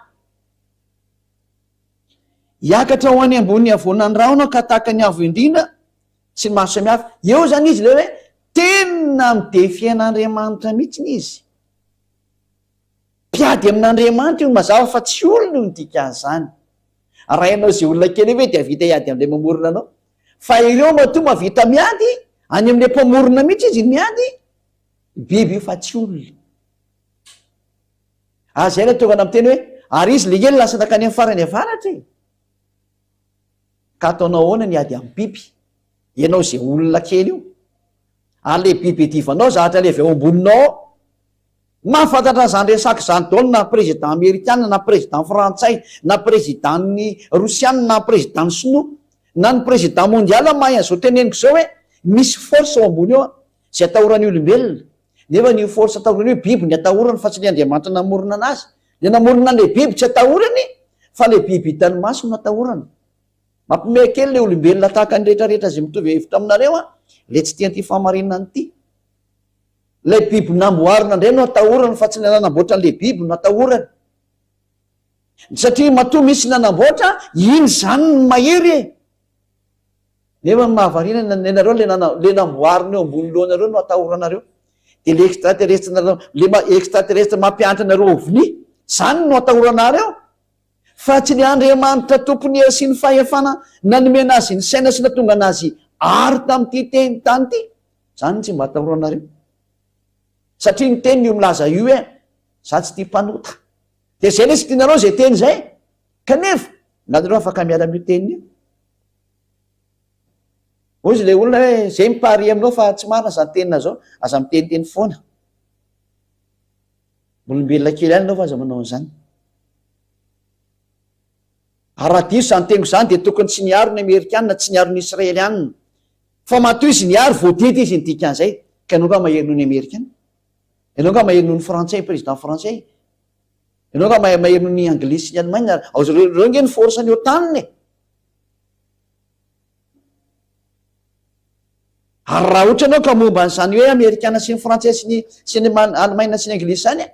S1: Hiakatra ho any ambony havoanan'ny rahona ka tahaka ny avo indrindra sy ny maro samihafa. Eo izany izy ilay hoe tena mi-defier an'Andriamanitra mihitsiny izy. Mpiady amin'Andriamanitra io mazava fa tsy olona io ny dikan'izany. Raha ianao izay olona kely io ve dia hahavita hiady amin'ilay mamorona anao? Fa ireo matoa mahavita miady, any amin'ilay mpamorona mihitsy izy miady, biby io fa tsy olona. Ary izay ilay tonga nampiteny hoe, ary izy lehely lasa nankany amin'ny farany avaratra e! Ka ataonao ahoana ny ady amin'ny biby? Ianao izay olona kely io. Ary ilay biby iadivanao zavatra ilay avy ao amboninao ao. Mahafantatra an'izany resaka izany daholo na président amerikana na président frantsay na président-n'ny rosiana na président-n'ny sinoa na ny président mondial mahay an'izao teneniko izao hoe misy force ao ambony ao izay atahoran'ny olombelona. Nefa ny force atahorany io biby ny atahorany fa tsy le Andriamanitra namorona anazy. Le namorona anle biby tsy atahorany fa le biby hitan'ny maso no atahorany. Mampiomehy kely le olombelona tahaka ny rehetra rehetra izay mitovy hevitra aminareo an, le tsy tia an'ity fahamarinana ity. Ilay biby namboarina indray no atahorany fa tsy le nanamboatra an'le biby no atahorany. Satria matoa misy nanamboatra, iny izany no mahery e! Nefa ny mahavariana ny anareo le nana, le namboarina eo ambony lohanareo no atahoranareo. Dia le extraterrestre nareo, le extraterrestre mampianatra anareo ovni, zany no atahoranareo. Fa tsy le Andriamanitra tompon'ny hery sy ny fahefana nanomena azy ny saina sy natonga anazy ary tamin'ity teny tany ity. Zany tsy mba atahoranareo. Satria ny teniny io milaza io hoe za tsy tia mpanota. Dia zay le tsy tianareo zay teny zay. Kanefa, nareo afaka miala amin'io teniny io. Hoy izy le olona hoe zay mi-parie aminao fa tsy marina zany tenina zao, aza miteniteny foana. Olombelona kely ihany ianao fa aza manao an'izany. Ary raha diso izany teniko izany dia tokony tsy niaro ny Amerikana, tsy niaro ny Israelianina. Fa matoa izy niaro, voadidy izy ny dikan'izay. Ka ianao nga mahery noho ny Amerikana? Ianao nga mahery noho ny Frantsay, président frantsay? Ianao nga mahery noho ny Anglisy sy ny Allemagne? Ao zareo, ireo nge ny force ny OTAN e! Ary raha ohatra ianao ka momba an'izany hoe Amerikana sy ny Frantsay sy ny sy ny Alemaina sy ny Anglisy izany e,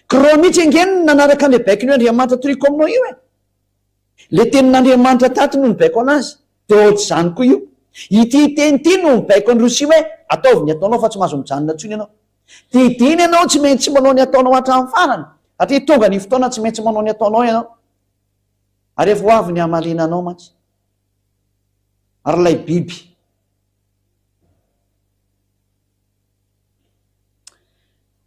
S1: k'ireo mihitsy ange no nanaraka an'ilay baikon'io Andriamanitra toriko aminao io e. Ilay tenin'Andriamanitra tato no nibaiko anazy, dia ohatr'izany koa io. Ity teny ity no mibaiko an'i Rosia hoe ataovy ny ataonao fa tsy mahazo mijanona intsony ianao. Didiana ianao tsy maintsy manao ny ataonao hatramin'ny farany, satria tonga ny fotoana tsy maintsy manao ny ataonao ianao. Ary efa ho avy ny hamaliana anao mantsy. Ary ilay biby.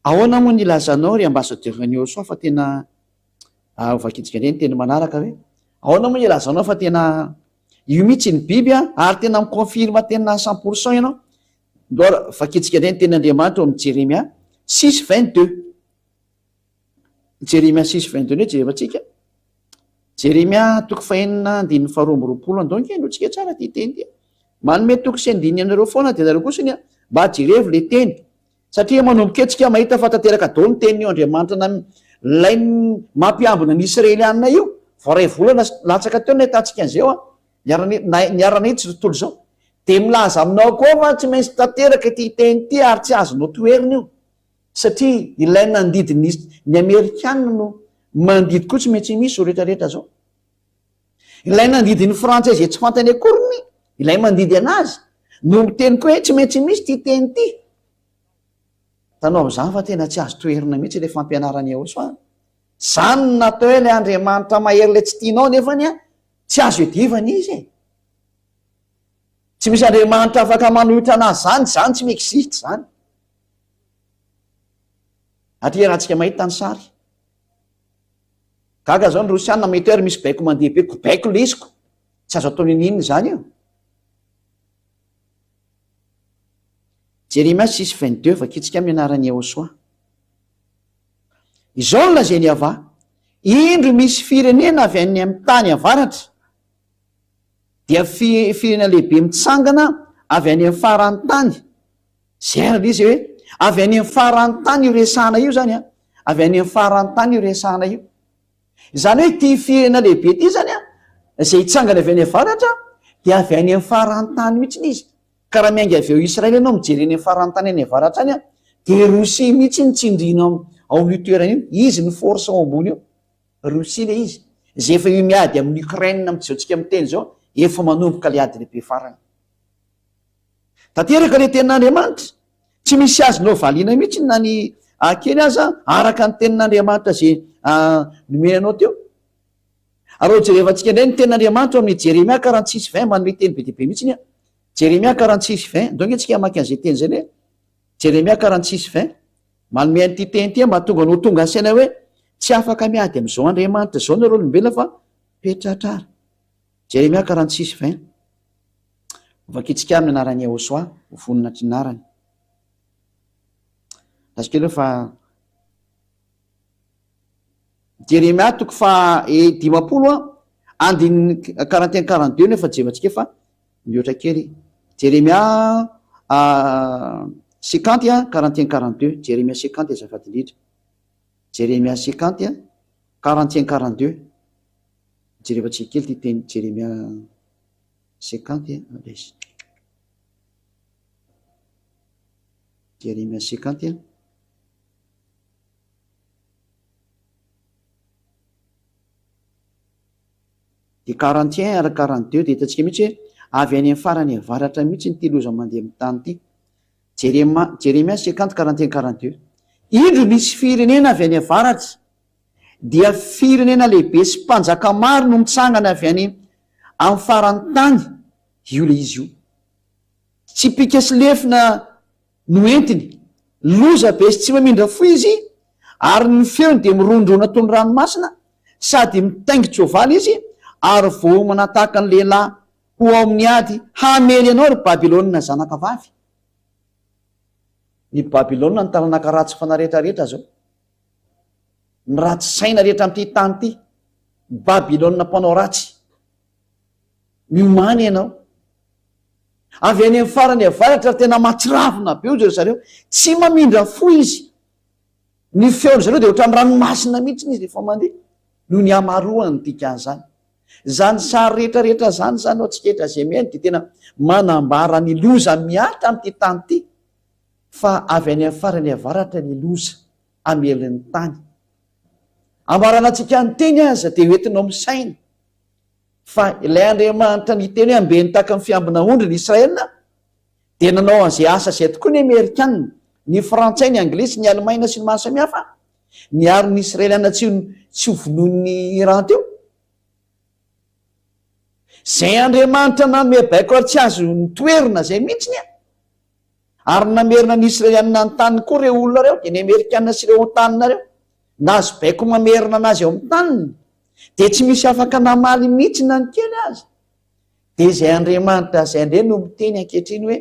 S1: Ahoana moa ny ilazanao ry ambassadeur ny Osoa fa tena ah, hovakintsika indray ny teny manaraka hoe ahoana moa ny ilazanao fa tena io mihitsy ny biby a ary tena mi-confirme tena cent pour cent ianao. Ndao vakintsika indray ny tenin'Andriamanitra ao amin'ny Jeremia six 22. Jeremia six 22 indray jerevantsika. Jeremia toko fahenina andininy faharoa amby 20 andao ange henointsika tsara ity teny ity. Manome toko sy andininy anareo foana dia nareo kosa ny mba jerevo le teny. Satria manomboka eo tsika mahita fa tanteraka daholo ny tenin'io Andriamanitra na lay mampiambina ny Israelianina io. Vao iray volana latsaka teo nahitantsika an'izay eo an, niara-nahitsy izao tontolo izao. Dia milaza aminao koa fa tsy maintsy tanteraka ity teny ity ary tsy azonao toherina io. Satria ilay nandidy ny ny amerikana no mandidy koa tsy maintsy misy zao rehetra rehetra zao. Ilay nandidy ny frantsay izay tsy fantany akoriny, ilay mandidy anazy no miteny koa hoe tsy maintsy misy ity teny ity. Hitanao amin'izany fa tena tsy azo toherina mihitsy ilay fampianaran'i Yahoshuah an. Izany no natao hoe ilay Andriamanitra mahery ilay tsy tianao nefany an, tsy azo iadivana izy e. Tsy misy Andriamanitra afaka manohitra anazy izany, izany tsy mi-existe izany. Aty iarahantsika mahita ny sary. Gaga zao ny Rosiana mety hoe ary misy baiko mandeha be ko baiko lesiko. Tsy azo atao niniana izany io. Jeremia 6 22 vakitsika amin'ny anaran'i Yehosoa. Izao no lazain'i Yavah, indro misy firenena avy any amin'ny tany avaratra, dia firenena lehibe mitsangana avy any amin'ny faran'ny tany, Zay ary ilay izy hoe avy any amin'ny faran'ny tany io resahana io zany an, avy any amin'ny faran'ny tany io resahana io. Izany hoe ity firenena lehibe ity zany an, izay hitsangana avy any avaratra dia avy any amin'ny faran'ny tany mihitsy izy. Ka raha miainga avy eo Israely ianao mijery any amin'ny faran'ny tany any avaratra any an, dia Rosia mihitsy no tsindriana ao amin'io toerana io, izy no force ao ambony eo. Rosia ilay izy, izay efa io miady amin'i Ukraine amin'izao tsika miteny izao, efa manomboka ilay ady lehibe farany. Tanteraka ilay tenin'Andriamanitra. Tsy misy azonao valiana mihitsy na ny kely aza araka ny tenin'Andriamanitra izay nomena anao teo. Ary ho jerevantsika indray ny tenin'Andriamanitra ao amin'ny Jeremia 46 20 manome teny be dia be mihitsy ny Jeremia 46 20 ndao nge tsika hamaky an'izay teny izay anie. Jeremia 46 20 manome an'ity teny ity mba tonga anao tonga ny saina hoe tsy afaka miady amin'izao Andriamanitra izao nareo olombelona fa petratrara. Jeremia 46 20 Vakintsika amin'ny anaran'i Yahoshuah ho voninahitry ny anarany. Azo kely eo fa Jeremia toko faha 50 a, andininy 41 42 nefa jevantsika fa mihoatra kely. Jeremia 50 a 41 42, Jeremia 50 azafady indrindra. Jeremia 50 41 42. Jerevantsika kely ity teny Jeremia 50 a, alaiza. Jeremia 50 a. Dia 41 ary 42 dia hitantsika mihitsy hoe avy any amin'ny farany avaratra mihitsy ity loza mandeha amin'ny tany ity. Jerema, Jeremia 50, 41, 42. Indro misy firenena avy any avaratra, dia firenena lehibe sy mpanjaka maro no mitsangana avy any amin'ny faran'ny tany. Io ilay izy io. Tsipìka sy lefona no entiny. Loza be sy tsy mamindra fo izy, ary ny feony dia mirondrona toy ny ranomasina, sady mitaingin-tsoavaly izy, ary voaomana tahaka ny lehilahy ho ao amin'ny ady hamely anao, ry Babylona zanakavavy. Ny Babylona ny taranaka ratsy fanahy rehetra rehetra zao. Ny ratsy saina rehetra amin'ity tany ity. Babylona mpanao ratsy. Miomàna ianao. Avy any amin'ny farany avaratra ary tena mahatsiravina be hoy zareo. Tsy mamindra fo izy. Ny feon-dry zareo dia ohatran'ny ranomasina mihitsy izy rehefa mandeha. Noho ny hamaroany ny dikan'izany. Izany sary rehetra rehetra izany izany ho antsika eto AZMN dia tena manambara ny loza mihatra amin'ity tany ity fa avy any amin'ny farany avaratra ny loza hamely ny tany. Ambarana antsika ny teny aza dia hoentinao misaina fa ilay Andriamanitra niteny hoe ambeno tahaka ny fiambina ondry ny Israel dia nanao an'izay asa izay tokoa ny Amerikana, ny Frantsay, ny Anglisy, ny Alemaina sy ny maro samihafa niaro ny Israeliana tsy tsy ho vonoin'ny Iran teo. Izay Andriamanitra nanome baiko ary tsy azo notoherina izay mihitsy ny ary namerina ny Israeliana ny taniny koa ireo olona ireo, dia ny Amerikana sy ireo tanina ireo. Nahazo baiko mamerina anazy ao amin'ny taniny, dia tsy misy afaka namaly mihitsy na ny kely aza. Dia izay Andriamanitra izay indray no miteny ankehitriny hoe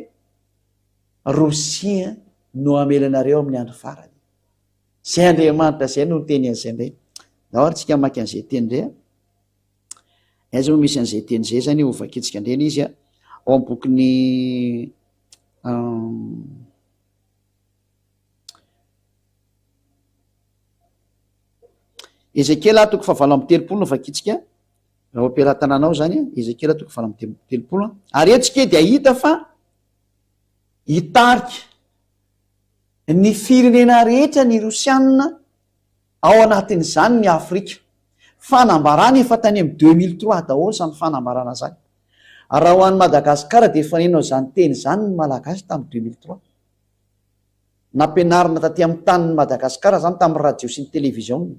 S1: Rosia no hamely anareo amin'ny andro farany. Izay Andriamanitra izay no niteny an'izay indray. Ndao ary tsika hamaky an'izay teny indray a. Aiza moa misy an'izay teny izay zany ho vakintsika indray izy a. Ao amin'ny bokin'ny Ezekiela toko fahavalo amby 30 no vakintsika. Raha ao am-pelatanana ao izany, Ezekiela toko 38. Ary eto isika dia hahita fa hitarika ny firenena rehetra ny Rosiana, ao anatin'izany ny Afrika. Fanambarana efa tany amin'ny 2003 daholo izany fanambarana izany. Raha ho an'i Madagasikara dia efa nino an'izany teny izany ny Malagasy tamin'ny 2003. Nampianarina taty amin'ny tanin'i Madagasikara izany tamin'ny radio sy ny televiziona.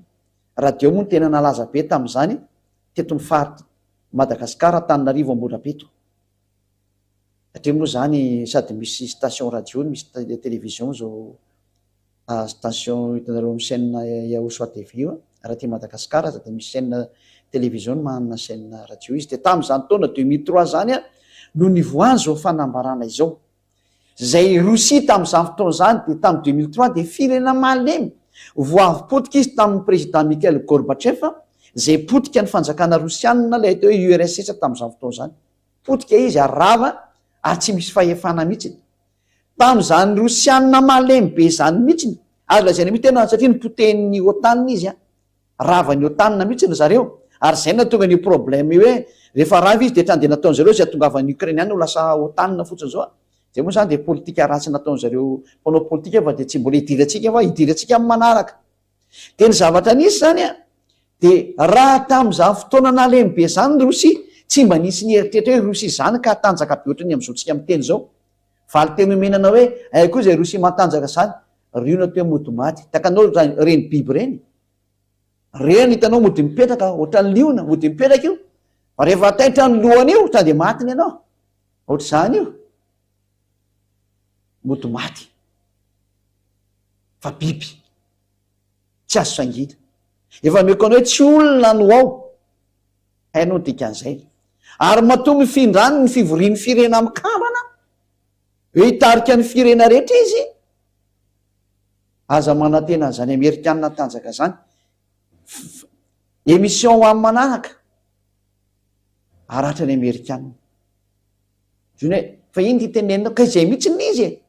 S1: Radio moa no tena nalaza be tamin'izany teto amin'ny faritra Madagasikara, Antananarivo, Ambohidrapeto. Satria moa izany sady misy station radio no misy télévision izao station hitanareo amin'ny chaîne Yahosoa TV io. Raha aty Madagasikara aza dia misy chaîne télévision no manana chaîne radio izy. Dia tamin'izany taona 2003 izany no nivoahany izao fanambarana izao. Izay Rosia tamin'izany fotoana izany dia tamin'ny 2003 dia firenena malemy vao avy potika izy tamin'ny président Mikhail Gorbatchev izay potika ny fanjakana rosianina ilay atao hoe URSS tamin'izany fotoana izany. Potika izy ary rava ary tsy misy fahefana mihitsy. Tamin'izany rosianina malemy be izany mihitsy, azo lazaina mihitsy tena satria nopotehin'ny OTAN izy an. Ravan'ny OTAN mihitsy ry zareo ary izay no nahatonga an'io problème io hoe rehefa rava izy dia hatrany dia nataon-dry zareo izay hahatongavan'ny Ukrainiana ho lasa OTAN fotsiny izao. Izay moa izany dia politika ratsy nataon-dry zareo mpanao politika fa dia tsy mbola hidirantsika fa hidirantsika amin'ny manaraka. Dia ny zavatra nisy izany an, dia raha tamin'izany fotoana nalemy be izany ny Rosia, tsy mba nisy nieritreritra hoe Rosia izany ka hatanjaka be ohatran'ny amin'izao tsika miteny izao. Valin-teny omena anao hoe aiza koa izay Rosia matanjaka izany, ry io no atao hoe mody maty. Takanao ireny biby ireny? Ireny hitanao mody mipetraka ohatran'ny liona, mody mipetraka io, fa rehefa taitra ny lohany io, sao dia matiny ianao. Ohatr'izany io. Mody maty. Fa biby. Tsy azo sangiana. Efa ameko anao hoe tsy olona no ao. Hainao ny dikan'izay. Ary matoa mifindra any ny fivorian'ny firena mikambana, hoe hitarika ny firena rehetra izy, aza manantena an'izany amerikanina tanjaka izany. Émission ho amin'ny manaraka. Haratra ny amerikanina. Zony hoe, fa ino ty teneninao? Ka izay mihitsy ny izy e.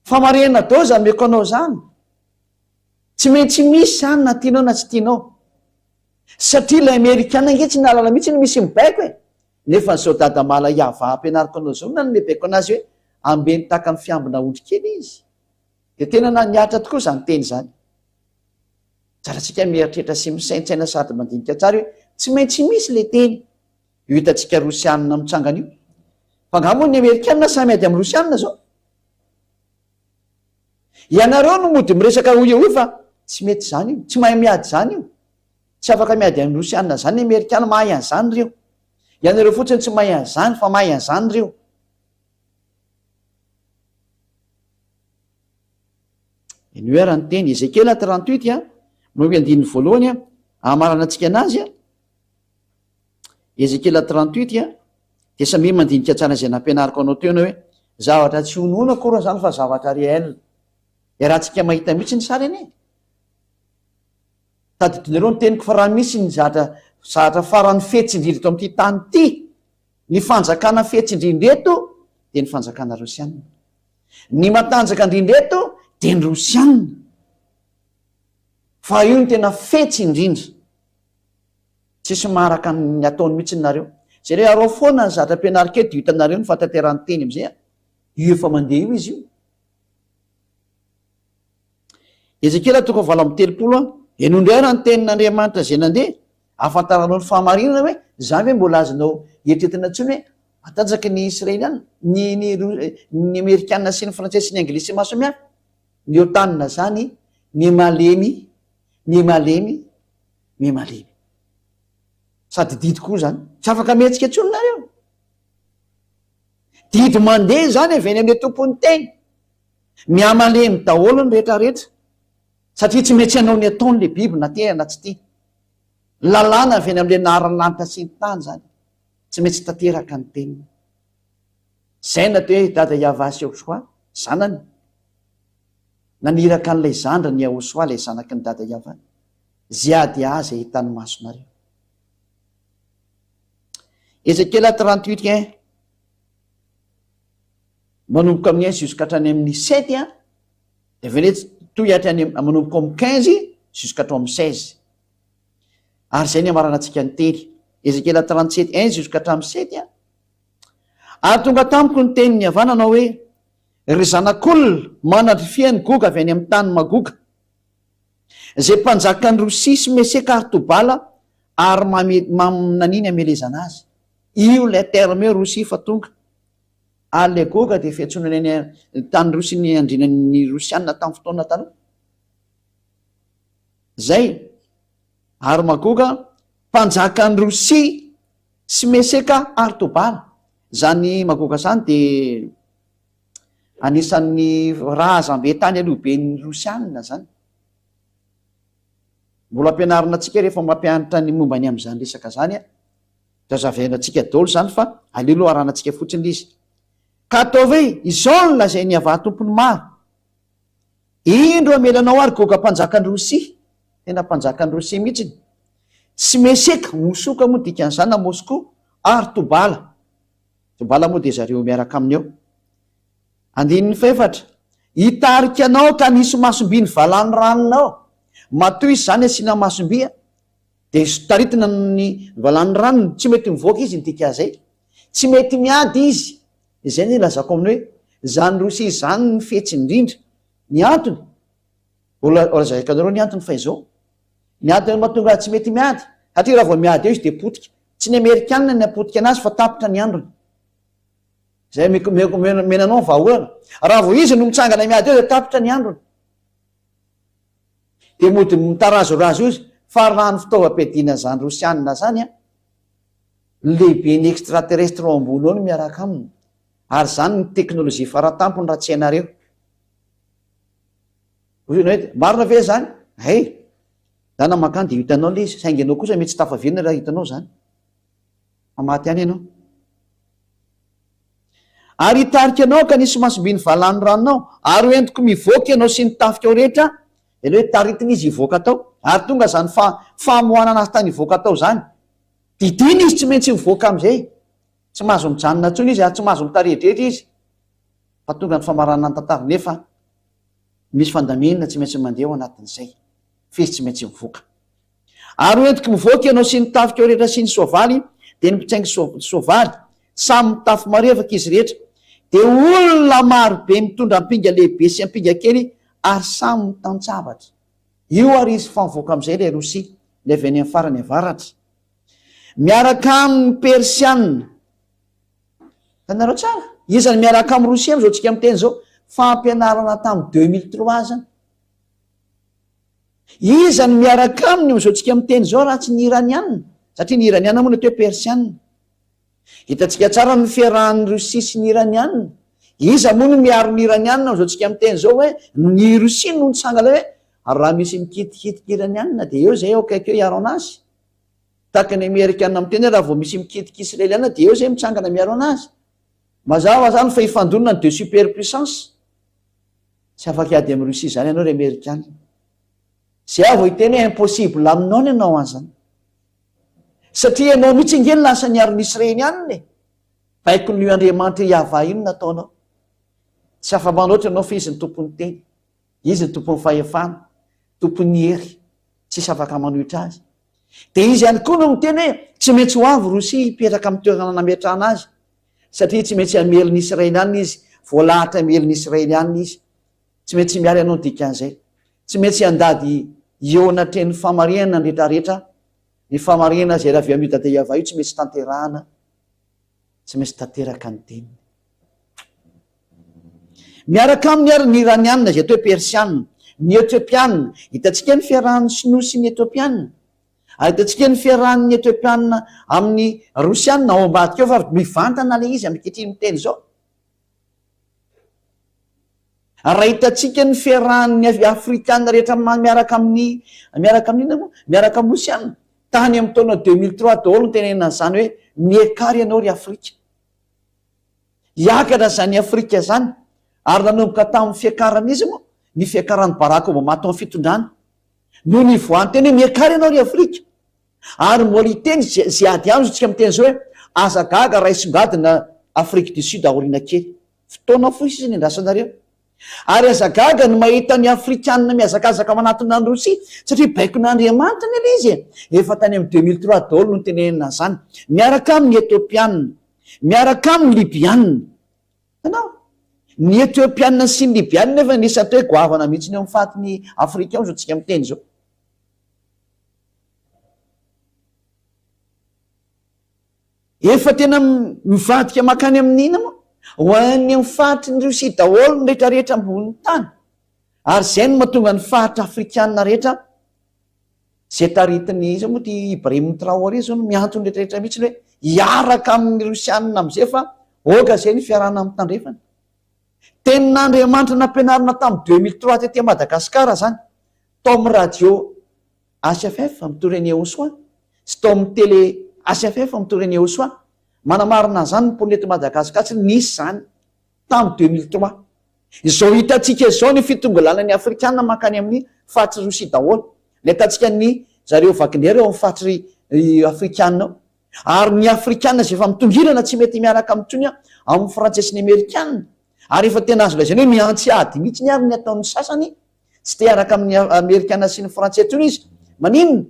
S1: Famarihana dôzy ameko anao zany. Tsy maintsy misy zany na tianao na tsy tianao. Satria ilay amerikana ange tsy nahalala mihitsy ny misy mibaiko e. Nefa ny zao dada malaiava ampianariko anao zao no nanome baiko anazy hoe ambeno tahaka ny fiambina ondry kely izy. Dia tena naniatra tokoa izany teny izany. Tsara antsika mieritreritra sy misaintsaina sady mandinika tsara hoe. Tsy maintsy misy le teny. Io hitantsika Rosianina mitsangana io. Fa angaha moa ny Amerikanina sahy miady amin'ny Rosianina zao? Ianareo no mody miresaka hoy eo fa tsy mety izany io. Tsy mahay miady izany io. Tsy afaka miady amin'ny Rosianina izany ny Amerikana, mahay an'izany ireo. Ianareo fotsiny tsy mahay an'izany fa mahay an'izany ireo. Henoy ary ny teny. Ezekiela 38 a, manomboka andininy voalohany a, hamarana antsika anazy a. Ezekiela 38 a, dia samia mandinika tsara izay nampianariko anao teo ianao hoe zavatra tsy honohono akory izany fa zavatra réel. Iarahantsika mahita mihitsy ny sary anie. Tadidinareo ny teniko fa raha misy ny zatra zatra farany fetsy indrindra eto amin'ity tany ity, ny fanjakana fetsy indrindra eto dia ny fanjakana rosianina. Ny matanjaka indrindra eto dia ny rosianina. Fa io no tena fetsy indrindra. Tsisy maharaka ny ataony mihitsy nareo. Jereo arao foana ny zatra ampianariko eto dia hitanareo ny fahatanterahan'ny teny amizay a. Io efa mandeha io izy io. Ezekiela toko 38 a. Henoy indray ary ny tenin'Andriamanitra izay nandeha, ahafantaranao ny fahamarinana hoe izany ve mbola azonao eritreretina intsony hoe matanjaka ny Israeliana, ny ny ny Amerikana sy ny Frantsay sy ny Anglisy sy maro samihafa. Ny OTAN izany miha-malemy, miha-malemy, miha-malemy. Sady didy koa izany. Tsy afaka mihetsika intsony nareo. Didy mandeha izany avy any amin'ilay tompon'ny teny. Miha-malemy daholo ny rehetra rehetra. Satria tsy maintsy hanao ny ataony ilay biby na tia na tsy tia. Lalàna avy any amin'ilay naharan'ny lanitra sy ny tany izany. Tsy maintsy tanteraka ny teniny. Izay no atao hoe Dada Yavah sy Yahoshuah, zanany. Naniraka an'ilay zandriny Yahoshuah, ilay zanaky ny Dada Yavah. Ziady azy ahitan'ny masonareo. Ezekiela 38 un manomboka amin'ny un jusqu'à hatrany amin'ny sept an, dia avy eo toy hatrany manomboka amin'ny quinze jusqu'à hatrao amin'ny seize. Ary izay ny amaranantsika ny teny. Ezekiela 37 un jusqu'à hatramin'ny sept an. Ary tonga tamiko ny tenin'i Yavah nanao hoe, Ry zanak'olona, manandrifia an'i Goga avy any amin'ny tany Magoga. Izay mpanjakan'i Rosia sy Meseka ary Tobala ary maminania ny hamelezana azy. Io ilay terme hoe Rosia fa tonga. Ary ilay Goga dia fiantsoana ny any tany Rosia ny andrianan'ny Rosiana tamin'ny fotoana taloha. Izay. Ary Magoga, mpanjakan'i Rosia sy Meseka ary Tobala. Izany Magoga izany dia Anisan'ny razambe tany aloha be ny Rosianina zany. Mbola ampianarina antsika rehefa mampianatra ny momba ny amin'izany resaka zany a. Dia azo averina antsika daholo zany fa aleo aloha aranantsika fotsiny ilay izy. Ka ataovy hoe izao no lazain'i Yavah Tompon'ny maro. Indro hamela anao aho ry Goga mpanjakan'i Rosia, tena mpanjakan'i Rosia mihitsiny, sy Meseka, Mosoka moa dikan'izany na Moscou, ary Tobala. Tobala moa dia zareo miaraka aminy ao. Andininy fahefatra, Hitarika anao ka nisy masomby ny valanoranonao. Matoa izy izany asiana masomby a, dia taritina ny valanoranony, tsy mety mivoaka izy ny dikan'izay. Tsy mety miady izy. Izay no ilazako aminy hoe, izany Rosia izany no fetsy indrindra. Ny antony, mbola holazaiko anareo ny antony fa izao, ny antony mahatonga azy tsy mety miady, satria raha vao miady eo izy dia potika. Tsy ny amerikanina ny hapotika anazy fa tapitra ny androny. Zay omeko omena anao ny vahaolana. Raha vao izy no mitsangana miady eo dia tapitra ny androny. Dia mody mitarazorazo eo izy. Fa raha ny fitaovam-piadiana zany rosianina zany an, ny lehiben'ny extraterrestre ao ambony ao no miaraka aminy. Ary zany ny teknolojia faratampony raha tsy hainareo. Hoy ianao hoe, marina ve zany? Hay! Zany na mankany dia hitanao ilay izy, saingy ianao kosa mety tsy tafaverina raha hitanao izany. Fa maty ihany ianao. Ary hitarika anao ka nisy masom-by ny valany ranonao, ary ho entiko mivoaka ianao sy ny tafikao rehetra, dia ilay hoe taritina izy hivoaka tao, ary tonga izany fa famohanana azy tany hivoaka tao izany. Didiana izy tsy maintsy mivoaka amin'izay. Tsy mahazo mijanona intsony izy ary tsy mahazo mitaredretra izy. Fa tonga ny famaranana ny tantara nefa misy fandaminana tsy maintsy mandeha ao anatin'izay. F'izy tsy maintsy mivoaka. Ary ho entiko mivoaka ianao sy ny tafikao rehetra sy ny soavaly, dia ny mpitsaingy soavaly, samy mitafy marevaka izy rehetra, dia olona maro be mitondra ampinga lehibe sy ampinga kely ary samy mitan-tsabatra. Io ary izy fa mivoaka amin'izay ilay Rosia, ilay avy any amin'ny farany avaratra. Miaraka amin'ny Persiana. Hitanareo tsara? Iza no miaraka amin'i Rosia amin'izao tsika miteny izao? Fampianarana tamin'ny 2003 zany. Iza no miaraka aminy amin'izao tsika miteny izao raha tsy ny Iraniana? Satria ny Iraniana moa no atao hoe Persiana. Hitantsika tsara ny fiarahan'i Russie sy ny Iraniana. Iza moa no miaro ny Iraniana amin'izao tsika miteny izao hoe ny Russie no nitsangana hoe raha misy mikitikitika Iraniana dia eo izay eo akaiky eo hiaro an'azy. Tahaka ny Amerikana miteny hoe raha vao misy mikitika Israeliana dia eo izay mitsangana miaro an'azy. Mazava izany fa hifandonana ny deux superpuissances. Tsy afaka hiady amin'i Russie izany ianao ry Amerikana. Izay aho vao hiteny hoe impossible aminao ny hanao an'izany. Satria ianao mihitsy ange no lasa niaro ny Israelianina e! Baikon'io Andriamanitra Yavah io no nataonao. Tsy afa-manoatra ianao fa Izy no tompon'ny teny. Izy no tompon'ny fahefana, tompon'ny hery. Tsisy afaka manohitra Azy. Dia Izy ihany koa no miteny hoe tsy maintsy ho avy Rosia hipetraka amin'ny toerana nametrahana azy. Satria tsy maintsy hamely ny Israelianina Izy. Voalahatra hamely ny Israelianina Izy. Tsy maintsy miala ianao ny dikan'izay. Tsy maintsy handady eo anatrehan'ny fahamarinana ny rehetrarehetra. Ny fahamarinana izay avy amin'io Dada Yavah io tsy maintsy tanterahana. Tsy maintsy tanteraka ny teniny. Miaraka aminy ary ny Iranianina izay atao hoe Persianina, ny Etiopianina. Hitantsika ny fiarahan'ny Sinoa sy ny Etiopianina. Ary hitantsika ny fiarahan'ny Etiopianina amin'ny Rosianina ao ambadika ao fa mivantana ilay izy ankehitriny miteny izao. Raha hitantsika ny fiarahan'ny Afrikana rehetra miaraka amin'ny, miaraka amin'ny inona moa? Miaraka amin'ny Rosiana. Tany amin'ny taona 2003 daholo no tenenina an'izany hoe miakara ianao ry Afrika. Hiakatra izany Afrika izany. Ary nanomboka tamin'ny fiakaran'iza moa? Ny fiakaran'i Barack Obama tao amin'ny fitondrana. No nivoahan'ny teny hoe miakara ianao ry Afrika. Ary mbola hiteny izay ady ihany isika miteny izao hoe aza gaga raha hisongadina Afrique du Sud aoriana kely. Fotoana fohy sisa ny andrasanareo. Ary aza gaga ny mahita ny Afrikanina mihazakazaka manatona an'i Rosia satria baikon'Andriamanitra anie ilay izy e! Efa tany amin'ny 2003 daholo no nitenenana an'izany. Miaraka aminy ny Etiopianina. Miaraka aminy ny Libianina. Hitanao? Ny Etiopianina sy ny Libianina nefa anisan'ny atao hoe goavana mihitsy eo amin'ny fatin'i Afrika ao izao tsika miteny izao. Efa tena mivadika mankany amin'ny inona moa? Ho any amin'ny faritry ny Rosia daholo ny rehetrarehetra ambonin'ny tany. Ary izay no mahatonga ny faritra afrikanina rehetra izay taritin'ny iza moa ity Ibrahim Traoré izao no miantso ny rehetrarehetra mihitsy hoe hiaraka amin'ny Rosianina amin'izay fa aoka izay ny fiarahana amin'ny tandrefana. Tenin'Andriamanitra nampianarina tamin'ny 2003 tety Madagasikara izany, tao amin'ny radio HFF mitory an'i Ehosoa sy tao amin'ny tele HFF mitory an'i Ehosoa. Manamarina an'izany ny mponina eto Madagasikara satria nisy izany tamin'ny 2003. Izao hitantsika izao ny fitongilanan'ny Afrikana mankany amin'ny faritry Rosia daholo. Ny ahitantsika ny zareo Wagner eo amin'ny faritry Afrikana eo. Ary ny Afrikana izay efa mitongilana tsy mety miaraka amintsony amin'ny Frantsay sy ny Amerikana. Ary efa tena azo lazaina hoe mihantsy ady mihitsy ary ny ataon'ny sasany. Tsy te hiaraka amin'ny Amerikana sy ny Frantsay intsony izy. Maninona?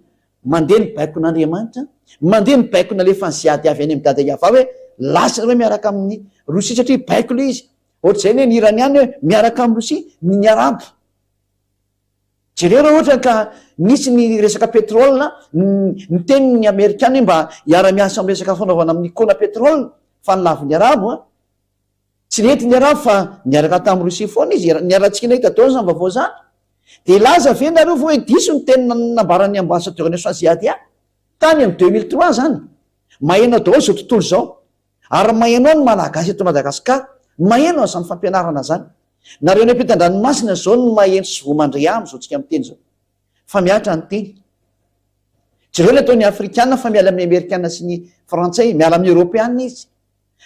S1: Mandeha ny baikon'Andriamanitra, mandeha ny baiko nalefan'i Ziady avy any amin'i Dada Yavah hoe lasa nareo miaraka amin'ny Rosia satria baiko ilay izy. Ohatr'izay anie ny Iraniana hoe miaraka amin'i Rosia ny ny Arabo. Jereo raha ohatra ka nisy ny resaka pétrole, niteny ny Amerikana hoe mba hiara-miasa amin'ny resaka fanaovana amin'ny kona pétrole fa nilavin'ny Arabo an. Tsy nety ny Arabo fa niaraka tamin'i Russie foana izy, niara-tsiky nahita daholo izany vaovao izany. Dia hilaza ve nareo fa hoe diso ny teny nambaran'ny ambassadeur ny Swaziadia tany amin'ny 2003 izany? Maheno daholo izao tontolo izao. Ary maheno ao ny Malagasy eto Madagascar, maheno an'izany fampianarana izany. Nareo any ampitan-dranomasina izao no maheno sy voa mandre amin'izao tsika miteny izao. Fa mihatra ny teny. Jereo ny ataon'ny Afrikana fa miala amin'ny Amerikana sy ny Frantsay, miala amin'ny Eoropeana izy.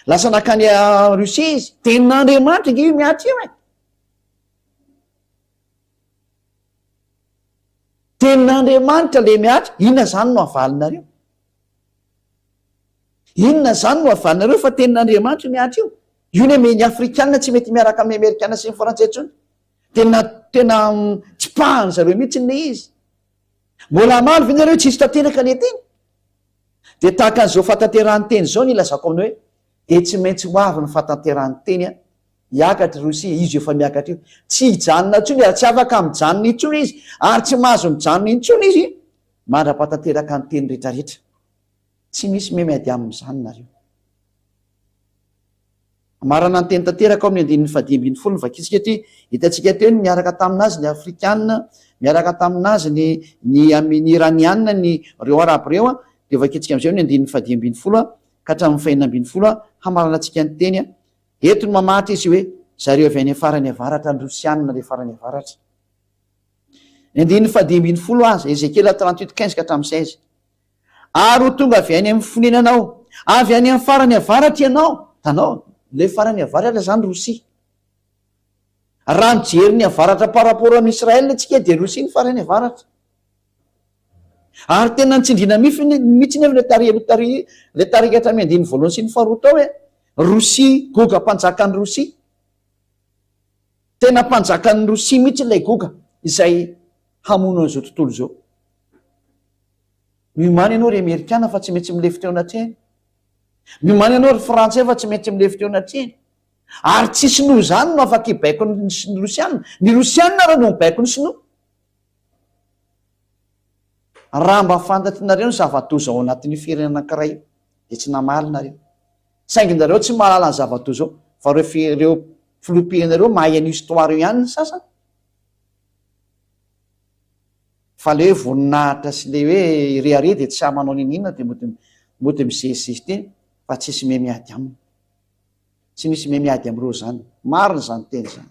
S1: Lasa nankany Russie izy. Tenin'Andriamanitra ange io mihatra io e. Tenin'Andriamanitra le mihatra, inona zany no avalinareo? Inona zany no avalinareo fa tenin'Andriamanitra io mihatra io? Io ny ny Afrikana tsy mety miaraka amin'ny Amerikana sy ny Frantsay intsony. Tena tena tsipahany zareo mihitsy le izy. Mbola hamaly ve nareo tsisy tanteraka le teny? Dia tahaka an'izao fahatanterahan'ny teny izao no ilazako aminao hoe dia tsy maintsy ho avy ny fahatanterahan'ny teny an! Hiakatra i Rosia, izy io efa miakatra io. Tsy hijanona intsony ary tsy afaka mijanona intsony izy ary tsy mahazo mijanona intsony izy mandra-pahatanteraka ny teny rehetrarehetra. Tsy misy me miady amin'izany nareo. Marana ny teny tanteraka ao amin'ny andininy fahadimy ambinifolo no vakintsika ety. Hitantsika teo ny niaraka tamin'azy ny Afrikana, miaraka tamin'azy ny ny ny Iraniana, ny ireo Arabo ireo. Dia vakintsika amin'izay ny andininy fahadimy ambinifolo ka hatramin'ny fahenina ambinifolo hamaranantsika ny teny. Eto no mamaritra izy hoe zareo avy any farany avaratra, ny Rosiana ilay farany avaratra. Ny andininy fahadimy ambinifolo aza, Ezekiela 38 15 ka hatramin'ny 16. Ary ho tonga avy any amin'ny fonenanao, avy any amin'ny farany avaratra ianao. Hitanao? Ilay farany avaratra izany Rosia. Raha mijery ny avaratra par rapport amin'i Israël tsika dia Rosia ny farany avaratra. Ary tena nitsindriana mifiny mihitsy nefa ilay tari tari ilay tarika hatramin'ny andininy voalohany sy ny faharoa tao hoe Rosia, Goga mpanjakan'i Rosia. Tena mpanjakan'i Rosia mihitsy ilay Goga izay hamono an'izao tontolo izao. Miomàna ianao ry Amerikana fa tsy maintsy milefitra eo anatrehany. Miomàna ianao ry Frantsay fa tsy maintsy milefitra eo anatrehany. Ary tsy Sinoa izany no afaka hibaiko ny Rosiana. Ny Rosiana ary no mibaiko ny Sinoa. Raha mba fantatrinareo ny zava-doza ao anatin'io firenena anankiray io, dia tsy namaly nareo. Saingy nareo tsy mahalala ny zava-doza ao, fa ireo ireo filoham-pirenena ireo mahay an'io histoire io ihany ny sasany. Fa le hoe voninahitra sy le hoe rehareha dia tsy sahy manao n'inon'inona dia mody mody mizezizezy teny fa tsisy me miady aminy. Tsy misy me miady amin'ireo izany. Marina izany teny izany.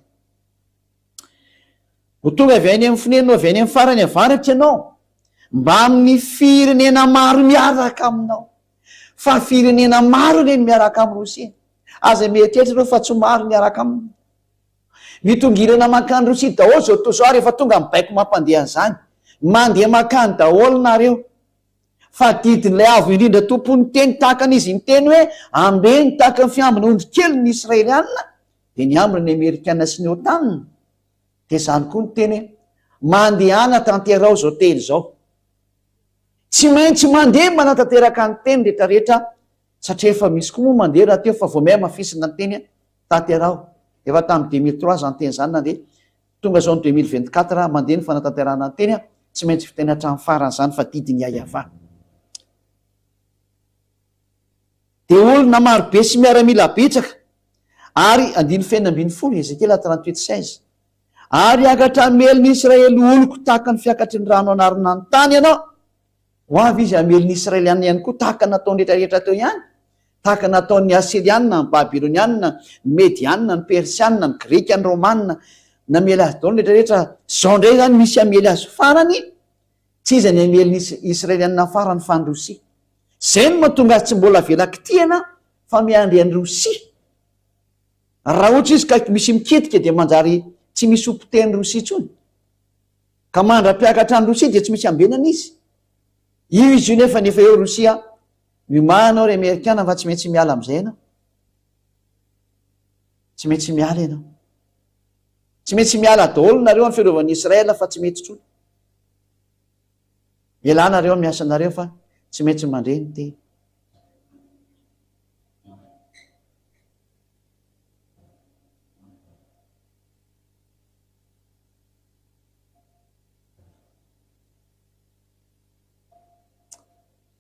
S1: Ho tonga avy any amin'ny fonenanao avy any amin'ny farany avaratra ianao, mbamin'ny firenena maro miaraka aminao. Fa firenena maro anie ny miaraka amin'i Rosia. Aza mieritreritra ianao fa tsy maro miaraka aminy. Mitongilana mankany Rosia daholo izao tontolo izao ary efa tonga ny baiko mampandeha an'izany. Mandeha mankany daholo nareo. Fa didin'ilay Avo Indrindra Tompon'ny teny tahaka an'izy niteny hoe ambeno tahaka ny fiambina ondry kely ny Israelianina dia niambina ny Amerikana sy ny OTAN. Dia izany koa ny teny hoe mandehana tanteraho izao teny izao. Tsy maintsy mandeha manatanteraka ny teny rehetrarehetra satria efa misy koa moa mandeha rahateo fa vao miha hamafisina ny teny Tanteraho. Efa tamin'ny 2003 izany teny izany nandeha. Tonga izao ny 2024, mandeha ny fanatanterahana ny teny, tsy maintsy vitaina hatramin'ny farany izany fa didin'i Yayavah. Dia olona marobe sy miaramila betsaka. Ary, andininy fahenina ambinifolo, Ezekiela 38 16. Ary hiakatra hamely ny Israely oloko tahaka ny fiakatry ny rano hanarona ny tany ianao. Ho avy izy hamely ny Israelianina ihany koa tahaka ny nataony rehetra rehetra teo ihany, tahaka ny nataon'ny Asyrianina, ny Babylonianina, ny Medianina, ny Persianina, ny Grika, ny Romanina, namely azy daholo ny rehetra rehetra. Izao indray izany misy hamely azy farany, tsy iza ny hamely ny Israelianina farany fa ny Rosia. Izay no mahatonga azy tsy mbola avela kitihana fa miandry an'i Rosia. Raha ohatra izy ka misy mikitika dia manjary tsy misy ho potehin'i Rosia intsony. Ka mandra-piakatra any Rosia dia tsy misy ambenana izy. Io izy io nefa nefa eo Rosia, miomàna ao ry Amerikana fa tsy maintsy miala amin'izay ianao. Tsy maintsy miala ianao. Tsy maintsy miala daholo nareo amin'ny fiarovan'i Israël fa tsy mety intsony. Mialà nareo amin'ny asanareo fa tsy maintsy mandre ny teny.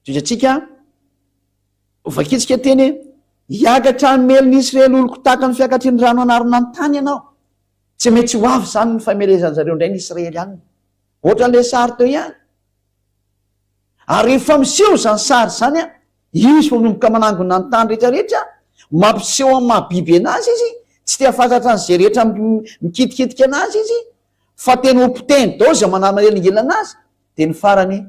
S1: Tohizantsika, hovakintsika teny hoe, Hiakatra hamely ny Israely oloko tahaka ny fiakatry ny rano hanarona ny tany ianao. Tsy maintsy ho avy izany ny famelezan-jareo indray ny Israelianina. Ohatran'ilay sary teo ihany. Ary rehefa miseho izany sary izany, io izy fa manomboka manangona ny tany rehetra rehetra, mampiseho amin'ny maha biby anazy izy, tsy te hahafantatra an'izay rehetra mikitikitika anazy izy, fa tena ho potehiny daholo izay manamanelingelina anazy, dia ny farany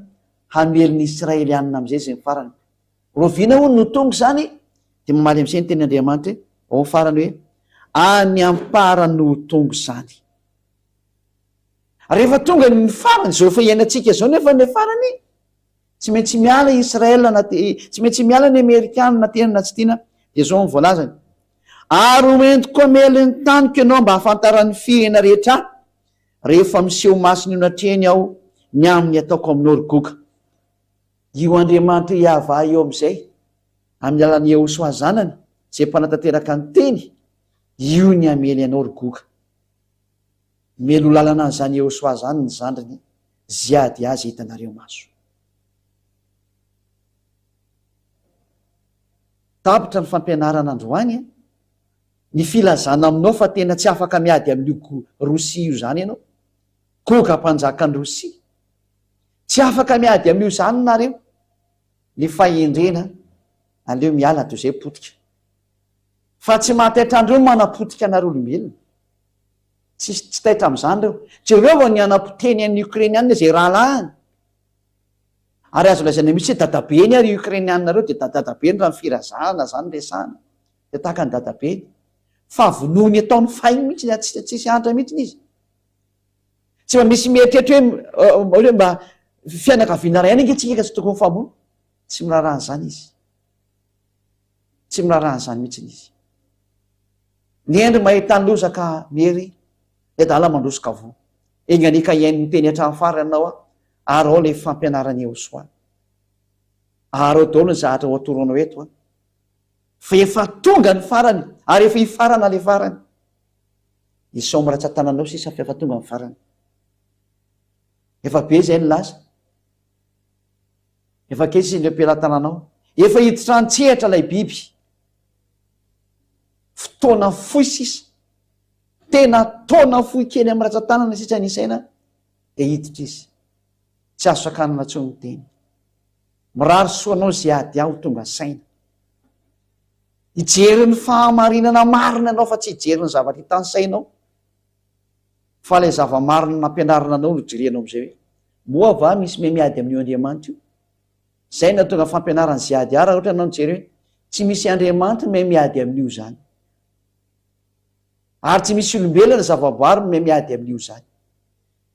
S1: hamely ny Israelianina amin'izay izay ny farany. Rahoviana hono no tonga izany? Dia mamaly amin'izay ny tenin'Andriamanitra hoe, ao amin'ny farany hoe, any am-parany no ho tonga izany. Rehefa tonga ny farany, izao efa iainantsika izao nefa ny farany, tsy maintsy miala i Israël na te, tsy maintsy miala ny Amerikana na tiana na tsy tiana, dia izao ny voalazany. Ary ho entiko hamely ny taniko ianao mba hahafantaran'ny firenena rehetra ahy, rehefa miseho masina eo anatrehany aho ny amin'ny ataoko aminao ry Goga. Io Andriamanitra Iavah io amin'izay, amin'ny alalan'i Yehosoa zanany, izay mpanatanteraka ny teny, io ny hamely anao ry Goga. Mialoha lalana an'izany Yehosoa izany ny zandriny ziady azy hitanareo maso. Tapitra ny fampianarana androany a! Ny filazana aminao fa tena tsy afaka miady amin'io Rosia io izany ianao. Goga mpanjakan'i Rosia. Tsy afaka miady amin'io izany nareo. Ny fahendrena aleo miala toy izay potika. Fa tsy mahataitra an'ireo ny manapotika anareo olombelona. Tsisy tsy taitra amin'izany ireo. Jereo vao ny hanapotehiny an'ny Ukrainiana izay rahalahiny. Ary azo lazaina mihitsy hoe dadabeny ary io Ukrainiana ireo dia dadabeny raha ny firazanana izany resahana. Dia tahaka ny dadabeny. Fa vonoiny ataony fainy mihitsy, tsisy antra mihitsy izy. Tsy mba misy mieritreritra hoe hoe mba fianakaviana iray ihany ange tsika ka tsy tokony mifamono. Tsy miraharaha an'izany izy. Tsy miraharaha an'izany mihitsy izy. Ny hendry mahita ny loza ka miery, ny adala mandroso ka voa. Enga anie ka hihaino ny teny hatramin'ny farany ianao aho, ary ao ilay fampianaran'i Yehosua. Ary ao daholo ny zavatra ho atoronao eto an. Fa efa tonga ny farany, ary efa hifarana ilay farany. Isao miratsa-tananao sisa fa efa tonga ny farany. Efa be izay ny lasa. Efa kely sisa indreo am-pelatananao. Efa hiditra an-tsehatra ilay biby. Fotoana fohy sisa. Tena taona fohy kely amin'ny ratsan-tanana sisa ny isaina dia hiditra izy. Tsy azo sakanana intsony ny teny. Mirary soa anao izay ady aho tonga saina. Hijery ny fahamarinana marina ianao fa tsy hijery ny zavatra hitan'ny sainao. Fa ilay zava-marina nampianarina anao no jerenao amin'izay hoe, moa va misy miha miady amin'io Andriamanitra io? Izay no nahatonga fampianaran'i Ziadia raha ohatra ianao mijery hoe, tsy misy Andriamanitra miha miady amin'io izany. Ary tsy misy olombelona zavaboary miha miady amin'io izany.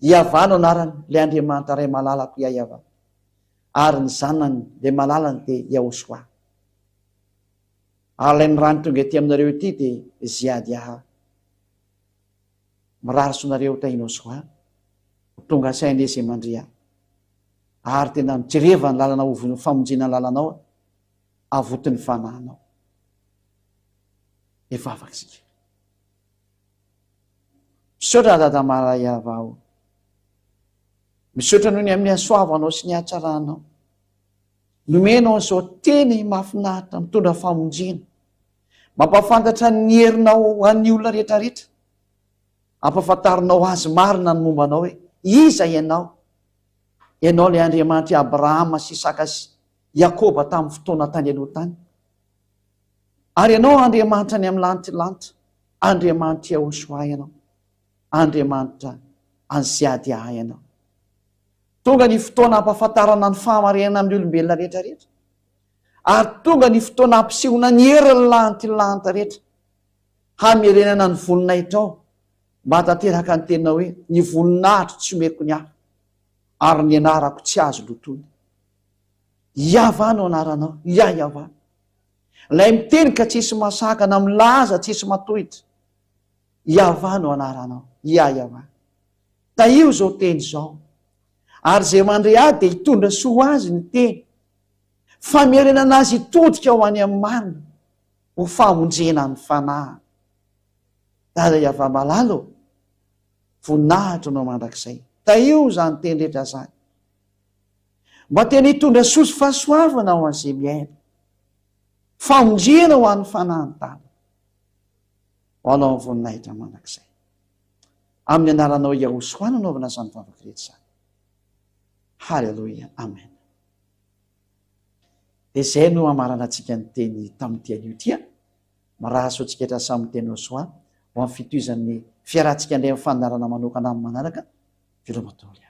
S1: Iavah no anarany, ilay Andriamanitra Ray malalako Iaiavah. Ary ny Zanany, ilay malalany dia Yahoshua. Ary ilay nirahiny tonga ety aminareo ety dia Ziadiaha. Mirary soa nareo tahinao soa. Ho tonga saina anie izay mandria. Ary tena mijereva ny lalana ho famonjena ny lalanao, avoty ny fanahinao. Hivavaka isika. Misaotra Dada Malaiava o. Misaotra noho ny amin'ny hasoavanao sy ny hatsaranao. Nomenao an'izao teny mahafinaritra mitondra famonjena. Mampahafantatra ny herinao ho an'ny olona rehetrarehetra. Ampahafantarinao azy marina ny momba anao hoe iza ianao. Ianao ilay Andriamanitr'i Abrahama sy Isaka sy Jakoba tamin'ny fotoana tany aloha tany. Ary ianao Andriamanitra any amin'ny lantilanitra. Andriamanitr'i Yahoshua ianao. Andriamanitra an'i Ziadia ianao. Tonga ny fotoana hampahafantarana ny fahamarinana amin'ny olombelona rehetra rehetra. Ary tonga ny fotoana hampisehoana ny herin'ny lantilanitra rehetra. Hamerenana ny voninahitrao mba hahatanteraka ny teninao hoe, Ny voninahitro tsy omeko ny hafa, ary ny anarako tsy azo lotoina. Iavah no anaranao, Iaiavah. Ilay miteny ka tsisy mahasakana, milaza tsisy matohitra. Iavah no anaranao, Iaiavah. Tahio izao teny izao. Ary izay mandre ahy dia hitondra soa ho azy ny teny. Famerenana azy hitodika ho any amin'ny marina, ho famonjena ny fanahiny. Dada Iavah malala ô, voninahitro anao mandrakizay. Tahio izany teny rehetra izany. Mba tena hitondra soa sy fahasoavana ho an'izay miaina. Famonjena ho an'ny fanahin'ny tany. Ho anao ny voninahitra mandrakizay. Amin'ny anaranao Yahushua no anaovana izany vavaka rehetra izany. Haleloia. Amen. Dia izay no hamaranantsika ny teny tamin'ity anio ity. Mirary soa antsika rehetra samy miteny Yahoshuah ho amin'ny fitohizan'ny fiarahantsika indray amin'ny fandaharana manokana amin'ny manaraka. Veloma daholo.